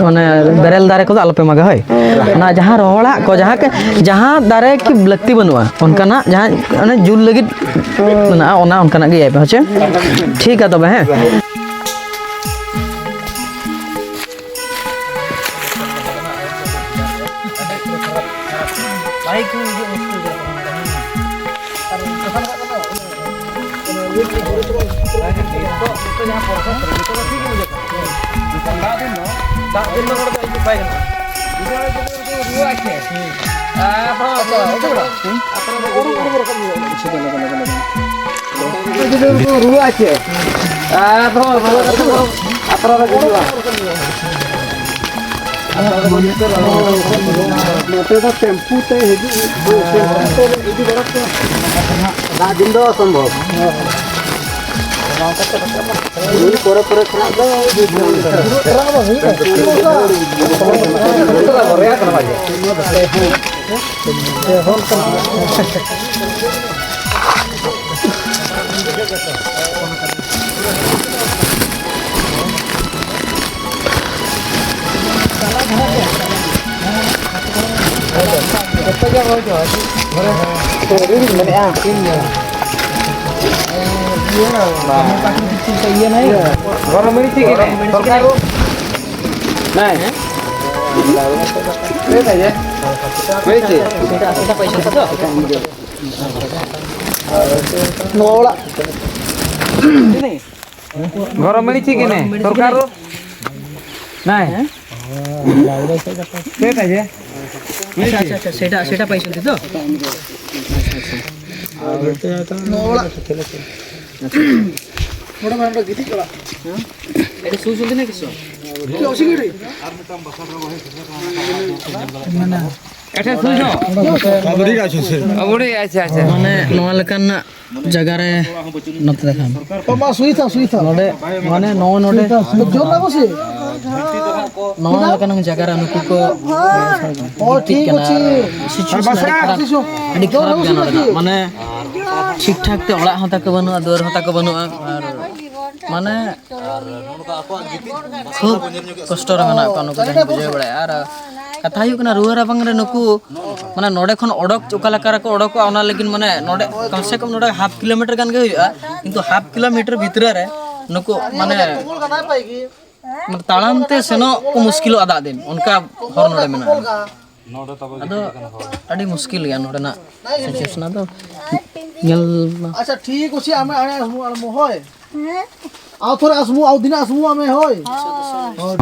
ᱢᱟᱱᱮ, ᱵᱮᱨᱮᱞ ᱫᱟᱨᱮ ᱠᱚᱫᱚ ᱟᱞᱚᱯᱮ ᱢᱟᱜᱟ, ᱦᱳᱭ᱾ ᱦᱳᱭ᱾ ᱚᱱᱟ ᱡᱟᱦᱟᱸ ᱨᱚᱦᱚᱲᱟᱜ ᱠᱚ, ᱡᱟᱦᱟᱸ ᱠᱮ-, ᱡᱟᱦᱟᱸ ᱫᱟᱨᱮ ᱠᱤ ᱞᱟᱹᱠᱛᱤ ᱵᱟᱹᱱᱩᱜᱼᱟ, ᱚᱱᱠᱟᱱᱟᱜ ᱡᱟᱦᱟᱸ, ᱚᱱᱮ, ᱡᱩᱞ ᱞᱟᱹᱜᱤᱫ ᱦᱳᱭ᱾ ᱢᱮᱱᱟᱜᱼᱟ, ᱚᱱᱟ ᱚᱱᱠᱟᱱᱟᱜ ᱜᱮ ᱤᱭᱟᱹᱭ ᱯᱮ, ᱦᱳᱭ ᱪᱮ? ᱴᱷᱤᱠ ᱜᱮᱭᱟ ᱛᱚᱵᱮ, ᱦᱮᱸ᱾ ᱫᱟᱜ ᱫᱤᱱ ᱫᱚ, ᱫᱟᱜ ᱫᱤᱱ ᱫᱚ ᱱᱚᱰᱮ ᱫᱚ ᱦᱤᱡᱩᱜ ᱵᱟᱭ ᱜᱟᱱᱚᱜᱼᱟ᱾ ᱨᱩᱣᱟᱹ ᱟᱪᱪᱷᱟ᱾ ᱟᱨᱦᱚᱸ ᱟᱪᱪᱷᱟ, ᱚᱪᱚᱜ ᱵᱮᱲᱟ᱾ ᱦᱮᱸ? ᱟᱯᱮ ᱫᱚ ᱚᱨ, ᱚᱨ, ᱚᱨ, ᱚᱨ, ᱚᱨ᱾ ᱨᱩᱣᱟᱹ ᱟᱪᱪᱷᱟ᱾ ᱟᱨᱦᱚᱸ ᱨᱩᱣᱟᱹ ᱠᱟᱛᱮ ᱫᱚ ᱟᱯᱱᱟᱨ ᱨᱮ ᱜᱩᱡᱩᱜᱼᱟ᱾ ᱱᱚᱛᱮ ᱫᱚ ᱴᱮᱢᱯᱩ ᱛᱮ ᱦᱤᱡᱩᱜ, ᱴᱮᱢᱯᱩ ᱛᱮ ᱤᱫᱤ ᱵᱟᱲᱟ ᱠᱚᱣᱟ᱾ ᱫᱟᱜ ᱫᱤᱱ ᱫᱚ ᱚᱥᱚᱢᱵᱷᱚᱵ᱾ ᱩᱱᱤ ᱯᱚᱨᱮ ᱯᱚᱨᱮ ᱠᱷᱚᱱᱟᱜ ᱫᱚ ᱜᱚᱨᱚᱢ ᱢᱟᱹᱨᱤᱪ ᱪᱮᱫ ᱠᱟᱱᱟ? ᱥᱚᱨᱠᱟᱨ ᱨᱩ? ᱱᱟᱭ᱾ ᱪᱮᱫ ᱟᱭᱟ? ᱢᱟᱹᱨᱤᱪ ᱪᱮᱫ? ᱱᱚᱣᱟ ᱚᱲᱟᱜ᱾ ᱜᱚᱨᱚᱢ ᱢᱟᱹᱨᱤᱪ ᱪᱮᱫ ᱠᱟᱱᱟ? ᱥᱚᱨᱠᱟᱨ ᱨᱩ? ᱱᱟᱭ᱾ ᱪᱮᱫ ᱟᱭᱟ? ᱟᱪᱪᱷᱟ, ᱟᱪᱪᱷᱟ, ᱟᱪᱪᱷᱟ, ᱥᱮᱴᱟ, ᱥᱮᱴᱟ ᱯᱟᱭᱥᱟ ᱫᱚ? ᱱᱚᱣᱟ ᱚᱲᱟᱜ᱾ ᱱᱚᱰᱮ ᱢᱟ ᱱᱚᱰᱮ ᱜᱤᱛᱤᱡ ᱚᱲᱟᱜ᱾ ᱮᱴᱟ ᱥᱩᱡ ᱦᱚᱸ ᱫᱤᱱ ᱠᱤᱥᱚ? ᱪᱮᱫ ᱚᱥᱩᱵᱤᱫᱷᱟ? ᱢᱟᱱᱮ ᱟᱪᱪᱷᱟ, ᱟᱪᱪᱷᱟ, ᱟᱪᱪᱷᱟ᱾ ᱢᱟᱱᱮ ᱱᱚᱣᱟ ᱞᱮᱠᱟᱱᱟᱜ ᱡᱟᱭᱜᱟ ᱨᱮ ᱱᱚᱛᱮ ᱫᱮᱠᱷᱟᱢ᱾ ᱛᱚ ᱢᱟ ᱥᱩᱭ ᱛᱷᱟ, ᱥᱩᱭ ᱛᱷᱟ᱾ ᱱᱚᱰᱮ, ᱢᱟᱱᱮ ᱱᱚᱜᱼᱚ ᱱᱚᱰᱮ᱾ ᱥᱩᱭ ᱛᱷᱟ, ᱥᱩᱭ ᱛᱷᱟ᱾ ᱡᱚᱢ ᱫᱟᱠᱚ ᱥᱮ? ᱱᱚᱣᱟ ᱞᱮᱠᱟᱱᱟᱝ ᱡᱟᱭᱜᱟ ᱨᱮ ᱱᱩᱠᱩ ᱠᱚ ᱜᱤᱛᱤᱡ ᱠᱟᱱᱟ᱾ ᱟᱨ situation ᱟᱹᱰᱤ ᱠᱷᱟᱨᱟᱯ, ᱟᱹᱰᱤ ᱠᱷᱟᱨᱟᱯ ᱜᱮᱭᱟ ᱱᱚᱰᱮᱱᱟᱜ᱾ ᱢᱟᱱᱮ ᱴᱷᱤᱠ ᱴᱷᱟᱠ ᱛᱮ ᱚᱲᱟᱜ ᱦᱚᱸ ᱛᱟᱠᱚ ᱵᱟᱹᱱᱩᱜᱼᱟ, ᱫᱩᱣᱟᱹᱨ ᱦᱚᱸ ᱛᱟᱠᱚ ᱵᱟᱹᱱᱩᱜᱼᱟ᱾ ᱟᱨ ᱢᱟᱱᱮ ᱠᱷᱩᱵ ᱠᱚᱥᱴᱚ ᱨᱮ ᱢᱮᱱᱟᱜ ᱠᱚᱣᱟ ᱱᱩᱠᱩ, ᱡᱟᱦᱟᱸᱧ ᱵᱩᱡᱷᱟᱹᱣ ᱵᱟᱲᱟᱭᱟ᱾ ᱟᱨ ᱠᱟᱛᱷᱟ ᱦᱩᱭᱩᱜ ᱠᱟᱱᱟ, ᱨᱩᱣᱟᱹ ᱨᱟᱵᱟᱝ ᱨᱮ ᱱᱩᱠᱩ ᱢᱟᱱᱮ ᱱᱚᱰᱮ ᱠᱷᱚᱱ ᱚᱰᱚᱠ ᱚᱠᱟ ᱞᱮᱠᱟ ᱨᱮᱠᱚ ᱚᱰᱚᱠᱚᱜᱼᱟ, ᱚᱱᱟ ᱞᱟᱹᱜᱤᱫ ᱢᱟᱱᱮ ᱱᱚᱰᱮ ᱠᱚᱢ ᱥᱮ ᱠᱚᱢ ᱱᱚᱰᱮ ᱦᱟᱯ ᱠᱤᱞᱳᱢᱤᱴᱟᱨ ᱜᱟᱱ ᱜᱮ ᱦᱩᱭᱩᱜᱼᱟ, ᱠᱤᱱᱛᱩ ᱦᱟᱯ ᱠᱤᱞᱳᱢᱤᱴᱟᱨ ᱵᱷᱤᱛᱨᱤ ᱨᱮ ᱱᱩᱠᱩ ᱢᱟᱱᱮ ᱢᱟᱱᱮ ᱛᱟᱲᱟᱢ ᱛᱮ ᱥᱮᱱᱚᱜ ᱠᱚ ᱢᱩᱥᱠᱤᱞᱚᱜᱼᱟ ᱫᱟᱜ ᱫᱤᱱ, ᱚᱱᱠᱟ ᱦᱚᱨ ᱱᱚᱰᱮ ᱢᱮᱱᱟᱜᱼᱟ᱾ ᱟᱫᱚ ᱟᱹᱰᱤ ᱢᱩᱥᱠᱤᱞ ᱜᱮᱭᱟ ᱱᱚᱰᱮᱱᱟᱜ situation ᱟᱫᱚ ᱧᱮᱞ ᱢᱟ᱾ ᱟᱪᱪᱷᱟ, ᱴᱷᱤᱠ ᱟᱪᱷᱮ, ᱟᱢᱮ ᱟᱲᱮ ᱟᱥᱢᱩ ᱟᱲᱢᱚ ᱦᱳᱭ᱾ ᱟᱣ ᱛᱷᱚᱨᱮ ᱟᱥᱢᱩ, ᱟᱣ ᱫᱤᱱᱟ ᱟᱥᱢᱩ ᱟᱢᱮ ᱦᱳᱭ᱾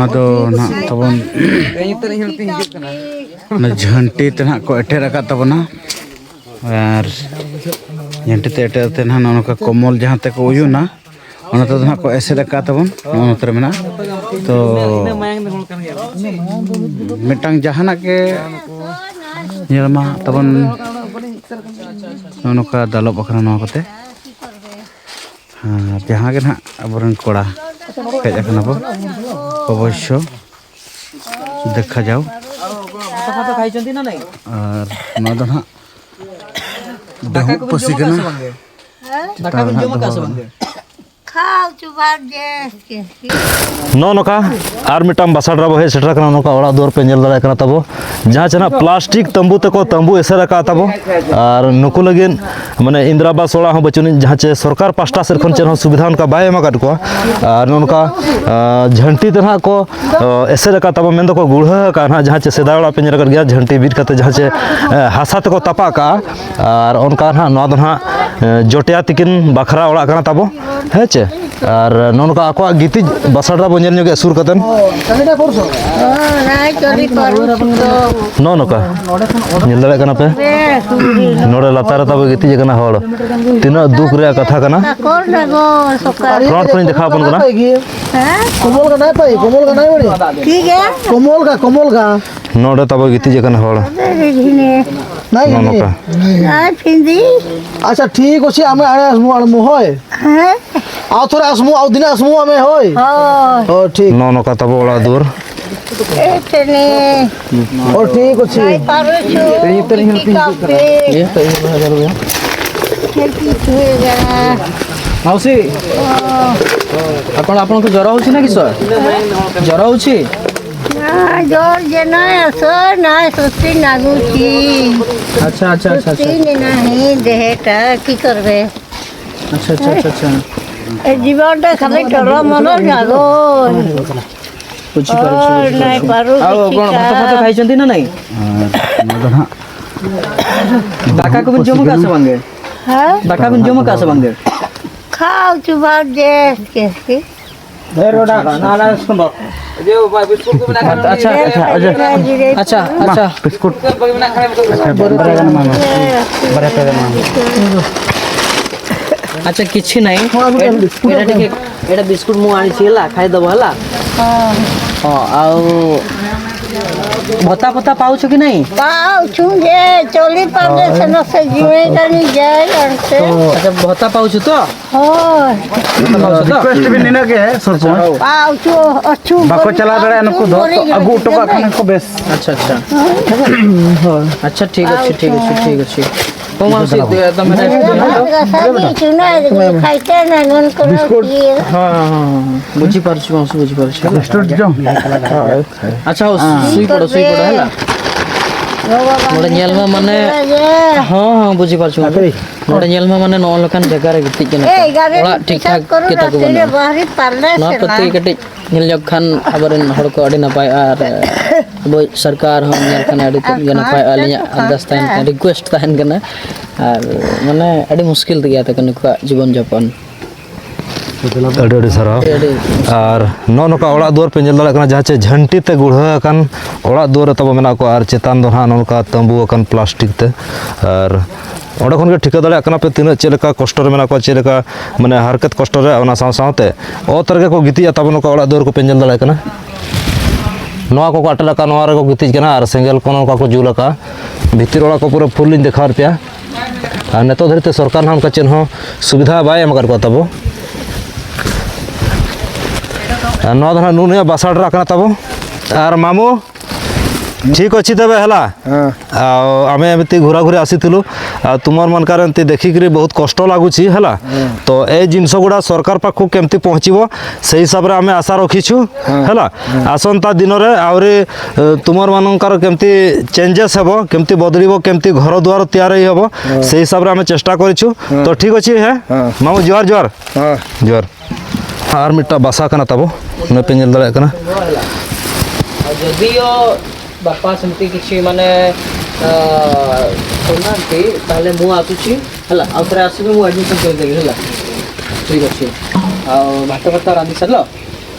ᱟᱫᱚ ᱱᱟᱦᱟᱜ ᱛᱟᱵᱚᱱ ᱚᱱᱟ ᱡᱷᱟᱹᱱᱴᱤ ᱛᱮ ᱱᱟᱦᱟᱜ ᱠᱚ ᱮᱴᱮᱫ ᱟᱠᱟᱫ ᱛᱟᱵᱚᱱᱟ᱾ ᱟᱨ ᱡᱷᱟᱹᱱᱴᱤ ᱛᱮ ᱮᱴᱮᱫ ᱠᱟᱛᱮ ᱱᱟᱦᱟᱜ ᱱᱚᱜᱼᱚ ᱱᱚᱝᱠᱟ ᱠᱚᱢᱚᱞ ᱡᱟᱦᱟᱸ ᱛᱮᱠᱚ ᱩᱭᱩᱱᱟ, ᱚᱱᱟ ᱛᱮᱫᱚ ᱱᱟᱦᱟᱜ ᱠᱚ ᱮᱥᱮᱫ ᱟᱠᱟᱫ ᱛᱟᱵᱚᱱ, ᱱᱚᱜᱼᱚ ᱱᱚᱛᱮ ᱨᱮ ᱢᱮᱱᱟᱜᱼᱟ᱾ ᱛᱚ ᱢᱤᱫᱴᱟᱝ ᱡᱟᱦᱟᱱᱟᱜ ᱜᱮ ᱧᱮᱞ ᱢᱟ ᱛᱟᱵᱚᱱ, ᱱᱚᱜᱼᱚ ᱱᱚᱝᱠᱟ ᱫᱟᱞᱚᱵ ᱟᱠᱟᱱᱟ ᱱᱚᱣᱟ ᱠᱚᱛᱮ᱾ ᱟᱨ ᱡᱟᱦᱟᱸ ᱜᱮ ᱱᱟᱦᱟᱜ ᱟᱵᱚᱨᱮᱱ ᱠᱚᱲᱟ ᱦᱮᱡ ᱟᱠᱟᱱᱟ ᱵᱚ, ᱚᱵᱚᱥᱥᱚ ᱫᱮᱠᱷᱟ ᱡᱟᱣ᱾ ᱟᱨ ᱱᱚᱣᱟ ᱫᱚ ᱱᱟᱦᱟᱜ ᱰᱟᱹᱦᱩᱜ ᱯᱟᱹᱥᱤ ᱠᱟᱱᱟ᱾ ᱫᱟᱠᱟ ᱵᱤᱱ ᱡᱚᱢ ᱟᱠᱟᱫ ᱥᱮ ᱵᱟᱝ? ᱠᱷᱟᱣ ᱪᱩᱵᱟᱜ ᱜᱮ᱾ ᱱᱚᱜᱼᱚ ᱱᱚᱝᱠᱟ ᱟᱨ ᱢᱤᱫᱴᱟᱝ ᱵᱟᱥᱟᱰᱨᱟ ᱵᱚ ᱦᱮᱡ ᱥᱮᱴᱮᱨ ᱟᱠᱟᱱᱟ᱾ ᱱᱚᱝᱠᱟ ᱚᱲᱟᱜ ᱫᱩᱣᱟᱹᱨ ᱯᱮ ᱧᱮᱞ ᱫᱟᱲᱮᱭᱟᱜ ᱠᱟᱱᱟ ᱛᱟᱵᱚ, ᱡᱟᱦᱟᱸ ᱪᱮ ᱱᱟᱜ ᱯᱞᱟᱥᱴᱤᱠ ᱛᱟᱹᱢᱵᱩ ᱛᱮᱠᱚ ᱛᱟᱹᱢᱵᱩ ᱮᱥᱮᱫ ᱟᱠᱟᱫ ᱛᱟᱵᱚ᱾ ᱟᱨ ᱱᱩᱠᱩ ᱞᱟᱹᱜᱤᱫ ᱢᱟᱱᱮ ᱤᱱᱫᱨᱟ ᱟᱵᱟᱥ ᱚᱲᱟᱜ ᱦᱚᱸ ᱵᱟᱹᱪᱩᱜ ᱟᱹᱱᱤᱡ, ᱡᱟᱦᱟᱸ ᱪᱮ ᱥᱚᱨᱠᱟᱨ ᱯᱟᱥᱴᱟ ᱥᱮᱫ ᱠᱷᱚᱱ ᱪᱮᱫ ᱦᱚᱸ ᱥᱩᱵᱤᱫᱷᱟ ᱚᱱᱠᱟ ᱵᱟᱭ ᱮᱢ ᱟᱠᱟᱫ ᱠᱚᱣᱟ᱾ ᱟᱨ ᱱᱚᱜᱼᱚ ᱱᱚᱝᱠᱟ ᱟᱸ, ᱡᱷᱟᱹᱱᱴᱤ ᱛᱮ ᱱᱟᱦᱟᱜ ᱠᱚ ᱚ, ᱮᱥᱮᱫ ᱟᱠᱟᱫ ᱛᱟᱵᱚ, ᱢᱮᱱ ᱫᱚᱠᱚ ᱜᱩᱲᱦᱟᱹ ᱟᱠᱟᱫ ᱱᱟᱦᱟᱜ, ᱡᱟᱦᱟᱸ ᱪᱮ ᱥᱮᱫᱟᱭ ᱚᱲᱟᱜ ᱯᱮ ᱧᱮᱞ ᱟᱠᱟᱫ ᱜᱮᱭᱟ, ᱡᱷᱟᱹᱱᱴᱤ ᱵᱤᱫ ᱠᱟᱛᱮ ᱡᱟᱦᱟᱸ ᱪᱮ, ᱮ, ᱦᱟᱥᱟ ᱛᱮᱠᱚ ᱛᱟᱯᱟᱜ ᱠᱟᱜᱼᱟ᱾ ᱟᱨ ᱚᱱᱠᱟ ᱱᱟᱦᱟᱜ ᱱᱚᱣᱟ ᱫᱚ ᱱᱟᱦᱟᱜ, ᱮ, ᱡᱚᱴᱮᱭᱟ ᱛᱤᱠᱤᱱ ᱵᱟᱠᱷᱨᱟ ᱚᱲᱟᱜ ᱠᱟᱱᱟ ᱛᱟᱵᱚ, ᱦᱮᱸ ᱪᱮ? ᱟᱨ ᱱᱚᱜᱼᱚ ᱱᱚᱝᱠᱟ ᱟᱠᱚᱣᱟᱜ ᱜᱤᱛᱤᱡ ᱵᱟᱥᱟᱰᱟ ᱵᱚ ᱧᱮᱞ ᱧᱚᱜᱮᱜᱼᱟ ᱥᱩᱨ ᱠᱟᱛᱮᱱ᱾ ᱱᱚᱜᱼᱚ ᱱᱚᱝᱠᱟ ᱧᱮᱞ ᱫᱟᱲᱮᱭᱟᱜ ᱠᱟᱱᱟ ᱯᱮ, ᱱᱚᱰᱮ ᱞᱟᱛᱟᱨ ᱨᱮ ᱛᱟᱵᱚ ᱜᱤᱛᱤᱡ ᱟᱠᱟᱱᱟ ᱦᱚᱲ᱾ ᱛᱤᱱᱟᱹᱜ ᱫᱩᱠ ᱨᱮᱭᱟᱜ ᱠᱟᱛᱷᱟ ᱠᱟᱱᱟ᱾ ᱯᱷᱨᱚᱱᱴ ᱠᱷᱚᱱᱤᱧ ᱫᱮᱠᱷᱟᱣ ᱟᱵᱚᱱ ᱠᱟᱱᱟ᱾ ᱦᱮᱸ? ᱠᱚᱢᱚᱞ ᱜᱟ ᱱᱟᱭ ᱯᱟᱭ, ᱠᱚᱢᱚᱞ ᱜᱟ ᱱᱟᱭ ᱵᱟᱲᱤ᱾ ᱴᱷᱤᱠ ᱜᱮᱭᱟ᱾ ᱠᱚᱢᱚᱞ ᱜᱟ, ᱠᱚᱢᱚᱞ ᱜᱟ᱾ ᱱᱚᱰᱮ ᱛᱟᱵᱚ ᱜᱤᱛᱤᱡ ᱟᱠᱟᱱ ᱦᱚᱲ᱾ ᱱᱟᱭ ᱱᱚᱜᱼᱚ ᱜᱤᱛᱤᱡ᱾ ᱱᱚᱝᱠᱟ᱾ ᱟᱨ ᱯᱷᱤᱸᱫᱤ᱾ ᱟᱪᱪᱷᱟ, ᱴᱷᱤᱠ ᱚᱪᱷᱮ, ᱟᱢᱮ ᱟᱲᱮ ᱟᱥᱢᱩ ᱟᱲᱢᱩ ᱦᱳᱭ᱾ ᱦᱮᱸ? ᱟᱨ ᱛᱷᱚᱲᱟ ᱟᱥᱢᱩ, ᱟᱨ ᱫᱤᱱᱟᱹ ᱟᱥᱢᱩ ᱟᱢᱮ, ᱦᱳᱭ᱾ ᱦᱳᱭ᱾ ᱦᱳᱭ, ᱴᱷᱤᱠ᱾ ᱱᱚᱜᱼᱚ ᱱᱚᱝᱠᱟ ᱛᱟᱵᱚ ᱚᱲᱟᱜ ᱫᱩᱣᱟᱹᱨ᱾ ᱮ ᱛᱮᱱᱮ᱾ ᱦᱳᱭ, ᱴᱷᱤᱠ ᱚᱪᱷᱮ᱾ ᱱᱟᱭ ᱯᱟᱨᱚ ᱪᱷᱩ, ᱪᱤᱠᱟ ᱯᱮ? ᱪᱮᱫ ᱯᱤ ᱪᱷᱩᱭᱮᱜᱟ? ମାଉସୀ, ଆପଣ, ଆପଣଙ୍କୁ ଜ୍ୱର ହଉଛି ନା କିସ? ଜ୍ୱର ହଉଛି? ନା, ଜୋର ଯେ ନାଇଁ, ଆସ, ନାଇଁ, ସୁସ୍ଥି ନାଗୁଛି। ଆଚ୍ଛା, ଆଚ୍ଛା, ଆଚ୍ଛା, ଆଚ୍ଛା। ସୁସ୍ଥି ନାହିଁ ଦେହଟା, କି କରିବେ? ଆଚ୍ଛା, ଆଚ୍ଛା, ଆଚ୍ଛା, ଆଚ୍ଛା। ଏ ଜୀବନଟା ଖାଲି ଟଲମଲ ଯାକ। ବୁଝିପାରୁଛି, ଓ, ବୁଝିପାରୁଛି। ନାଇଁ ପାରୁ ଆଉ କିଛି କଣ ଭାତ ଫାତ କା- ଖାଇଛନ୍ତି ନା ନାଇଁ? ᱟᱨ ᱱᱚᱣᱟ ᱫᱚ ᱱᱟᱦᱟᱜ ᱫᱟᱠᱟ ᱠᱚᱵᱤᱱ ᱡᱚᱢ ᱟᱠᱟᱫ ᱥᱮ ᱵᱟᱝᱜᱮ? ᱦᱮᱸ? ᱫᱟᱠᱟ ᱵᱤᱱ ᱡᱚᱢ ᱟᱠᱟᱫ ᱥᱮ ᱵᱟᱝᱜᱮ? ᱠᱷᱟᱣ ᱪᱩᱵᱟ ᱡᱮᱥ ᱠᱮᱥ ᱠᱮ᱾ ᱰᱷᱮᱨ ᱚᱰᱟᱜ, ᱱᱟ, ᱱᱟ, ᱥᱩᱱᱫᱚᱨ᱾ ᱡᱮ ᱵᱟᱵᱟ, ᱵᱤᱥᱠᱩᱴ ᱠᱚ ᱢᱮᱱᱟᱜ ᱠᱷᱟᱱ ᱟᱪᱪᱷᱟ, ᱟᱪᱪᱷᱟ, ᱟᱪᱪᱷᱟ, ᱟᱪᱪᱷᱟ, ᱟᱪᱪᱷᱟ, ᱵᱤᱥᱠᱩᱴ᱾ ᱵᱟᱨᱭᱟ ᱜᱟᱱ ᱮᱢᱟᱭ ᱢᱮ᱾ ᱵᱟᱨᱭᱟ ᱯᱮ ᱜᱟᱱ ᱮᱢᱟᱭ ᱢᱮ᱾ ᱟᱪᱪᱷᱟ, ᱠᱤᱪᱷᱩ ᱱᱟᱭ᱾ ᱮᱴᱟ ᱴᱤᱠᱮ, ᱮᱴᱟ ᱵᱤᱥᱠᱩᱴ ମୁଁ ଆଣିଛି ହେଲା, ଖାଇଦବ ହେଲା। ହଁ। ହଁ, ଆଉ ଭତ୍ତା ଫତ୍ତା ପାଉଛୁ କି ନାଇଁ? ପାଉଛୁ ଯେ, ଚଲି ପାରୁନି, ସେ ନ ସେ ଜୁଏଁ ଜାଣି ଯାଏ, ଜାଣି ସେ। ଆଚ୍ଛା, ଭତ୍ତା ପାଉଛୁ ତ? ᱦᱳᱭ। ᱵᱟᱠᱚ ᱪᱟᱞᱟᱣ ᱫᱟᱲᱮᱭᱟᱜᱼᱟ ᱱᱩᱠᱩ ᱫᱚ, ᱛᱚ ᱟᱹᱜᱩ ᱦᱚᱴᱚ ᱠᱟᱜ ᱠᱷᱟᱱ ᱠᱚ ᱵᱮᱥ᱾ ᱟᱪᱪᱷᱟ, ᱟᱪᱪᱷᱟ᱾ ᱦᱳᱭ᱾ ᱟᱪᱪᱷᱟ, ᱴᱷᱤᱠ ᱚᱪᱷᱮ, ᱴᱷᱤᱠ ᱚᱪᱷᱮ, ᱴᱷᱤᱠ ᱚᱪᱷᱮ᱾ ᱦᱳ, ᱢᱟᱣᱥᱤ, ᱛᱚᱢᱮ ᱨᱮᱥᱴ ᱢᱮ᱾ ᱵᱤᱥᱠᱩᱴ᱾ ᱦᱚᱸ, ᱦᱚᱸ, ᱦᱚᱸ, ᱦᱚᱸ᱾ ବୁଝିପାରୁଛି, ମାଉସୀ, ବୁଝିପାରୁଛି। ବିସ୍କୁଟ ଜମ୍। ଆଚ୍ଛା, ହଉ, ଶୋଇପଡ଼, ଶୋଇପଡ଼, ହେଲା। ନୋଡ଼େ ᱧᱮᱞ ᱢᱟ, ᱢᱟᱱᱮ, ᱦᱚᱸ, ᱦᱚᱸ, ᱵᱩᱡᱷᱟᱹᱣ ᱯᱟᱨᱪᱩ᱾ ᱱᱚᱰᱮ ᱧᱮᱞ ᱢᱟ, ᱢᱟᱱᱮ, ᱱᱚᱜᱼᱚ ᱱᱚᱝᱠᱟᱱ ᱡᱟᱭᱜᱟ ᱨᱮ ᱜᱤᱛᱤᱡ ᱠᱟᱱᱟ ᱠᱚ᱾ ᱚᱲᱟᱜ ᱴᱷᱤᱠ ᱴᱷᱟᱠ ᱜᱮᱛᱟ ᱠᱚ ᱵᱟᱹᱱᱩᱜᱼᱟ᱾ ᱱᱚᱣᱟ ᱯᱨᱚᱛᱤ ᱠᱟᱹᱴᱤᱡ ᱧᱮᱞ ᱧᱚᱜ ᱠᱷᱟᱱ ᱟᱵᱚᱨᱮᱱ ᱦᱚᱲ ᱠᱚ ᱟᱹᱰᱤ ᱱᱟᱯᱟᱭᱚᱜᱼᱟ, ᱟᱨ ᱟᱵᱚᱭᱤᱡ ᱥᱚᱨᱠᱟᱨ ᱦᱚᱸ ᱧᱮᱞ ᱠᱷᱟᱱ ᱟᱹᱰᱤ ᱛᱮᱫ ᱜᱮ ᱱᱟᱯᱟᱭᱚᱜᱼᱟ᱾ ᱟᱹᱞᱤᱧᱟᱜ ᱟᱨᱫᱟᱥ ᱛᱟᱦᱮᱱ ᱠᱟᱱᱟ, ᱨᱤᱠᱩᱭᱮᱥᱴ ᱛᱟᱦᱮᱱ ᱠᱟᱱᱟ᱾ ᱟᱨ, ᱢᱟᱱᱮ, ᱟᱹᱰᱤ ᱢᱩᱥᱠᱤᱞ ᱛᱮᱜᱮ ᱛᱟᱠᱚ ᱱᱩᱠᱩᱣᱟᱜ ᱡᱤᱵᱚᱱ ᱡᱟᱯᱚᱱ᱾ ᱟᱹᱰᱤ ᱟᱹᱰᱤ ᱥᱟᱨᱦᱟᱣ᱾ ᱟᱹᱰᱤ ᱟᱹᱰᱤ ᱟᱨ ᱱᱚᱜᱼᱚ ᱱᱚᱝᱠᱟ ᱚᱲᱟᱜ ᱫᱩᱣᱟᱹᱨ ᱯᱮ ᱧᱮᱞ ᱫᱟᱲᱮᱭᱟᱜ ᱠᱟᱱᱟ, ᱡᱟᱦᱟᱸ ᱪᱮ ᱡᱷᱟᱹᱱᱴᱤ ᱛᱮ ᱜᱩᱲᱦᱟᱹ ᱟᱠᱟᱱ ᱚᱲᱟᱜ ᱫᱩᱣᱟᱹᱨ ᱨᱮ ᱛᱟᱵᱚ ᱢᱮᱱᱟᱜ ᱠᱚᱣᱟ, ᱟᱨ ᱪᱮᱛᱟᱱ ᱫᱚ ᱱᱟᱦᱟᱜ ᱱᱚᱜᱼᱚ ᱱᱚᱝᱠᱟ ᱛᱟᱹᱢᱵᱩ ᱟᱠᱟᱱ ᱯᱞᱟᱥᱴᱤᱠ ᱛᱮ᱾ ᱟᱨ ᱚᱸᱰᱮ ᱠᱷᱚᱱ ᱜᱮ ᱴᱷᱤᱠᱟᱹ ᱫᱟᱲᱮᱭᱟᱜ ᱠᱟᱱᱟ ᱯᱮ ᱛᱤᱱᱟᱹᱜ ᱪᱮᱫ ᱞᱮᱠᱟ ᱠᱚᱥᱴᱚ ᱨᱮ ᱢᱮᱱᱟᱜ ᱠᱚᱣᱟ, ᱪᱮᱫ ᱞᱮᱠᱟ ᱢᱟᱱᱮ ᱦᱟᱨᱠᱮᱛ ᱠᱚᱥᱴᱚ ᱨᱮ, ᱚᱱᱟ ᱥᱟᱶ ᱥᱟᱶᱛᱮ ᱚᱛ ᱨᱮᱜᱮ ᱠᱚ ᱜᱤᱛᱤᱡᱼᱟ ᱛᱟᱵᱚ ᱱᱚᱝᱠᱟ ᱚᱲᱟᱜ ᱫᱩᱣᱟᱹᱨ ᱠᱚᱯᱮ ᱧᱮᱞ ᱫᱟᱲᱮᱭᱟᱜ ᱠᱟᱱᱟ᱾ ᱱᱚᱣᱟ ᱠᱚᱠᱚ ᱟᱴᱮᱫ ᱟᱠᱟᱫ, ᱱᱚᱣᱟ ᱨᱮᱠᱚ ᱜᱤᱛᱤᱡ ᱠᱟᱱᱟ ᱟᱨ ᱥᱮᱸᱜᱮᱞ ᱠᱚ ᱱᱚᱝᱠᱟ ᱠᱚ ᱡᱩᱞ ᱟᱠᱟᱫᱼᱟ᱾ ᱵᱷᱤᱛᱤᱨ ᱚᱲᱟᱜ ᱠᱚ ᱯᱩᱨᱟᱹ ᱯᱷᱩᱞ ᱞᱤᱧ ᱫᱮᱠᱷᱟᱣ ᱯᱮᱭᱟ᱾ ᱟᱨ ᱱᱤᱛᱚᱜ ᱫᱷᱟᱹᱨᱤᱡ ᱛᱮ ᱥᱚᱨᱠᱟᱨ ᱱᱟᱦᱟᱜ ᱚᱱᱠᱟ ᱪᱮᱫ ᱦᱚᱸ ᱥᱩᱵᱤᱫᱷᱟ ᱵᱟᱭ ᱮᱢ ᱟᱠᱟᱫ ᱠᱚᱣᱟ ᱛᱟᱵᱚ᱾ ᱟᱨ ᱱᱚᱣᱟ ᱫᱚ ᱱᱟᱦᱟᱜ ᱱᱩᱱᱩᱭᱟᱜ ᱵᱟᱥᱟ ᱰᱮᱨᱟ ᱠᱟᱱᱟ ᱛᱟᱵᱚ᱾ ᱟᱨ ᱢᱟᱢᱩ, ᱴᱷᱤᱠ ᱚᱪᱷᱤ ᱛᱮᱵᱮ ᱦᱮᱞᱟ? ᱦᱮᱸ᱾ ᱟᱨ ᱟᱢᱮ ᱮᱢᱤᱛᱤ ᱜᱷᱩᱨᱟ ᱜᱷᱩᱨᱤ ᱟᱥᱤ ᱛᱩᱞᱩ, ᱟᱨ ᱛᱩᱢᱟᱨ ᱢᱟᱱ ᱠᱟᱨᱮ ᱮᱢᱤᱛᱤ ᱫᱮᱠᱷᱤ ᱠᱤᱨᱤ ᱵᱚᱦᱩᱛ ᱠᱚᱥᱴᱚ ᱞᱟᱜᱩଛି, ᱦᱮᱞᱟ? ᱦᱮᱸ। ତ ଏ ଜିନିଷ ଗୁଡ଼ା ସରକାର ପାଖକୁ କେମିତି ପହଞ୍ଚିବ, ସେଇ ହିସାବରେ ଆମେ ଆଶା ରଖିଛୁ, ହେ-, ହେଲା। ହେ। ଆସନ୍ତା ଦିନରେ ଆହୁରି, ଏ, ତୁମରମାନଙ୍କର କେମିତି ଚେଞ୍ଜେସ୍ ହେବ, କେମିତି ବଦଳିବ, କେମିତି ଘର ଦୁଆର ତିଆରି ହେବ, ହେ। ସେଇ ହିସାବରେ ଆମେ ଚେଷ୍ଟା କରିଛୁ। ହେ। ତ ଠିକ୍ ଅଛି, ହେ? ହେ। ମାମୁଁ, ଜୁହାର, ଜୁହାର। ହେ। ଜୁହାର। ᱟᱨ ᱢᱤᱫᱴᱟᱝ ᱵᱟᱥᱟ ᱠᱟᱱᱟ ᱛᱟᱵᱚ, ᱚᱱᱮ ᱯᱮ ᱧᱮᱞ ᱫᱟᱲᱮᱭᱟᱜ ᱠᱟᱱᱟ। ଆଉ ଯଦିଓ ବାପା ସେମିତି କିଛି ମାନେ, ଅ, କରୁନାହାନ୍ତି, ତାହେଲେ ମୁଁ ଆସୁଛି, ହେଲା। ଆଉ ଥରେ ଆସିବି, ମୁଁ ଆଡମିସନ କରିଦେବି, ହେଲା। ଠିକ୍ ଅଛି। ଆଉ ଭାତ ଫାତ ରାନ୍ଧି ସାରିଲ?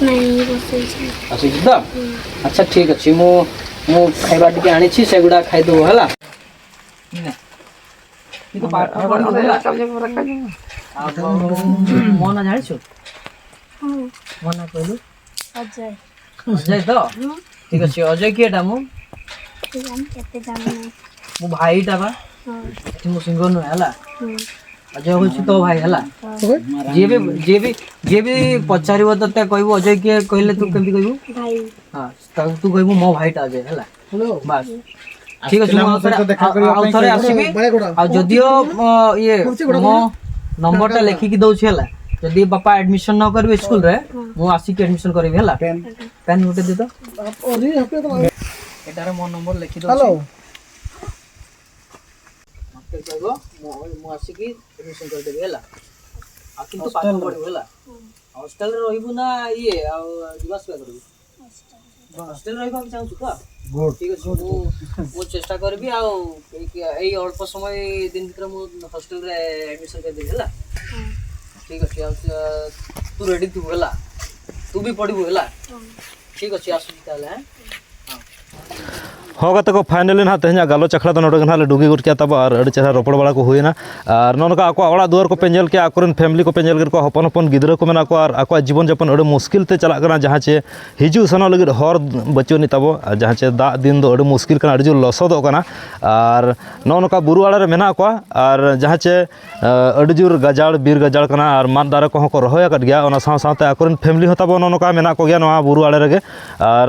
ନାଇଁ, ବସେଇଛି। ବସେଇଛି ତ? ହୁଁ। ଆଚ୍ଛା, ଠିକ୍ ଅଛି। ମୁଁ, ମୁଁ ଖାଇବା ଟିକେ ଆଣିଛି, ସେଗୁଡ଼ା ଖାଇଦେବୁ, ହେଲା। କିନ୍ତୁ ପାଠ ପଢିବୁ, ହେଲା। ଆଉ ମୋ ନାଁ ଜାଣିଛୁ? ହୁଁ। ମୋ ନାଁ କହିଲୁ? ଅଜୟ। ଅଜୟ ତ? ହୁଁ। ଠିକ୍ ଅଛି। ଅଜୟ କିଏଟା ମୁଁ? କେଜାଣି, କେତେ ଜାଣିନି। ମୁଁ ଭାଇଟା ବା। ହଁ। ଏଠି ମୁଁ ସିଙ୍ଗର ନୁହେଁ, ହେଲା। ହୁଁ। ଅଜୟ ହଉଛି ତୋ ଭାଇ, ହେଲା। ହଁ। ଯିଏ ବି, ଯିଏ ବି, ଯିଏ ବି ପଚାରିବ ତତେ, କହିବୁ ଅଜୟ କିଏ, କହିଲେ ତୁ କେମିତି କହିବୁ? ଭାଇ। ହଁ, ତାକୁ ତୁ କହିବୁ ମୋ ଭାଇଟା ଅଜୟ, ହେଲା। ବାସ୍। ଠିକ୍ ଅଛି, ମୁଁ ଆଉ ଥରେ, ଆଉ, ଆଉ ଥରେ ଆସିବି। ଆଉ ଯଦିଓ, ଅ, ଇଏ, ମୋ ନମ୍ବରଟା ଲେଖିକି ଦଉଛି, ହେଲା। ଯଦି ବାପା ଆଡମିସନ ନ କରିବେ ସ୍କୁଲରେ, ହଁ। ମୁଁ ଆସିକି ଆଡମିସନ କରିବି, ହେଲା। ପେନ୍। ପେନ୍ ଗୋଟେ ଦେ ତ। ଏଟାରେ ମୋ ନମ୍ବର ଲେଖି ଦଉଛି। ହ୍ୟାଲୋ। ମତେ କହିବ, ମୁଁ, ମୁଁ ଆସିକି ଆଡମିସନ କରିଦେବି, ହେଲା। ଆଉ କିନ୍ତୁ ପାଠ ହଷ୍ଟେଲରେ। ପଢିବୁ, ହେଲା। ହଷ୍ଟେଲରେ ରହିବୁ ନା ଇଏ, ଆଉ ଯିବା ଆସିବା କରିବୁ? ହଷ୍ଟେଲରେ ରହିବାକୁ ଚାହୁଁଛୁ ତ? ଗୁଡ୍। ଠିକ୍ ଅଛି, ମୁଁ, ମୁଁ ଚେଷ୍ଟା କରିବି। ଆଉ ଏଇ, ଏଇ ଅଳ୍ପ ସମୟ, ଦିନ ଭିତରେ ମୁଁ ହଷ୍ଟେଲରେ ଆଡମିସନ କରିଦେବି, ହେଲା। ହଁ। ଠିକ୍ ଅଛି। ଆଉ, ଅ, ତୁ ରେଡି ଥିବୁ, ହେଲା। ତୁ ବି ପଢିବୁ, ହେଲା। ହଁ। ଠିକ୍ ଅଛି, ଆସୁଛି ତାହେଲେ, ଆଁ? ହଁ। ᱦᱚᱸ ᱜᱟᱛᱮ ᱠᱚ, finally ᱱᱟᱦᱟᱜ ᱛᱮᱦᱮᱧᱟᱜ ᱜᱟᱞᱚᱪ ᱟᱠᱷᱲᱟ ᱫᱚ ᱱᱚᱰᱮ ᱜᱮ ᱱᱟᱦᱟᱜ ᱞᱮ ᱰᱩᱜᱤ ᱜᱚᱫ ᱠᱮᱜᱼᱟ ᱛᱟᱵᱚ, ᱟᱨ ᱟᱹᱰᱤ ᱪᱮᱦᱨᱟ ᱨᱚᱯᱚᱲ ᱵᱟᱲᱟ ᱠᱚ ᱦᱩᱭᱮᱱᱟ᱾ ᱟᱨ ᱱᱚᱜᱼᱚ ᱱᱚᱝᱠᱟ ᱟᱠᱚᱣᱟᱜ ᱚᱲᱟᱜ ᱫᱩᱣᱟᱹᱨ ᱠᱚᱯᱮ ᱧᱮᱞ ᱠᱮᱜᱼᱟ, ᱟᱠᱚᱨᱮᱱ family ᱠᱚᱯᱮ ᱧᱮᱞ ᱠᱮᱫ ᱠᱚᱣᱟ, ᱦᱚᱯᱚᱱ ᱦᱚᱯᱚᱱ ᱜᱤᱫᱽᱨᱟᱹ ᱠᱚ ᱢᱮᱱᱟᱜ ᱠᱚᱣᱟ, ᱟᱨ ᱟᱠᱚᱣᱟᱜ ᱡᱤᱵᱚᱱ ᱡᱟᱯᱚᱱ ᱟᱹᱰᱤ ᱢᱩᱥᱠᱤᱞ ᱛᱮ ᱪᱟᱞᱟᱜ ᱠᱟᱱᱟ, ᱡᱟᱦᱟᱸ ᱪᱮ ᱦᱤᱡᱩᱜ ᱥᱮᱱᱚᱜ ᱞᱟᱹᱜᱤᱫ ᱦᱚᱨ ᱵᱟᱹᱪᱩᱜ ᱟᱹᱱᱤᱡ ᱛᱟᱵᱚ, ᱟᱨ ᱡᱟᱦᱟᱸ ᱪᱮ ᱫᱟᱜ ᱫᱤᱱ ᱫᱚ ᱟᱹᱰᱤ ᱢᱩᱥᱠᱤᱞ ᱠᱟᱱᱟ, ᱟᱹᱰᱤ ᱡᱳᱨ ᱞᱚᱥᱚᱫᱚᱜ ᱠᱟᱱᱟ᱾ ᱟᱨ ᱱᱚᱜᱼᱚ ᱱᱚᱝᱠᱟ ᱵᱩᱨᱩ ᱟᱲᱮ ᱨᱮ ᱢᱮᱱᱟᱜ ᱠᱚᱣᱟ, ᱟᱨ ᱡᱟᱦᱟᱸ ᱪᱮ ᱟᱹᱰᱤ ᱡᱳᱨ ᱜᱟᱡᱟᱲ, ᱵᱤᱨ ᱜᱟᱡᱟᱲ ᱠᱟᱱᱟ, ᱟᱨ ᱢᱟᱫ ᱫᱟᱨᱮ ᱠᱚᱦᱚᱸ ᱠᱚ ᱨᱚᱦᱚᱭ ᱟᱠᱟᱫ ᱜᱮᱭᱟ᱾ ᱚᱱᱟ ᱥᱟᱶ ᱥᱟᱶᱛᱮ ᱟᱠᱚᱨᱮᱱ family ᱦᱚᱸ ᱛᱟᱵᱚ ᱱᱚᱜᱼᱚ ᱱᱚᱝᱠᱟ ᱢᱮᱱᱟᱜ ᱠᱚᱜᱮᱭᱟ ᱱᱚᱣᱟ ᱵᱩᱨᱩ ᱟᱲᱮ ᱨᱮᱜᱮ᱾ ᱟᱨ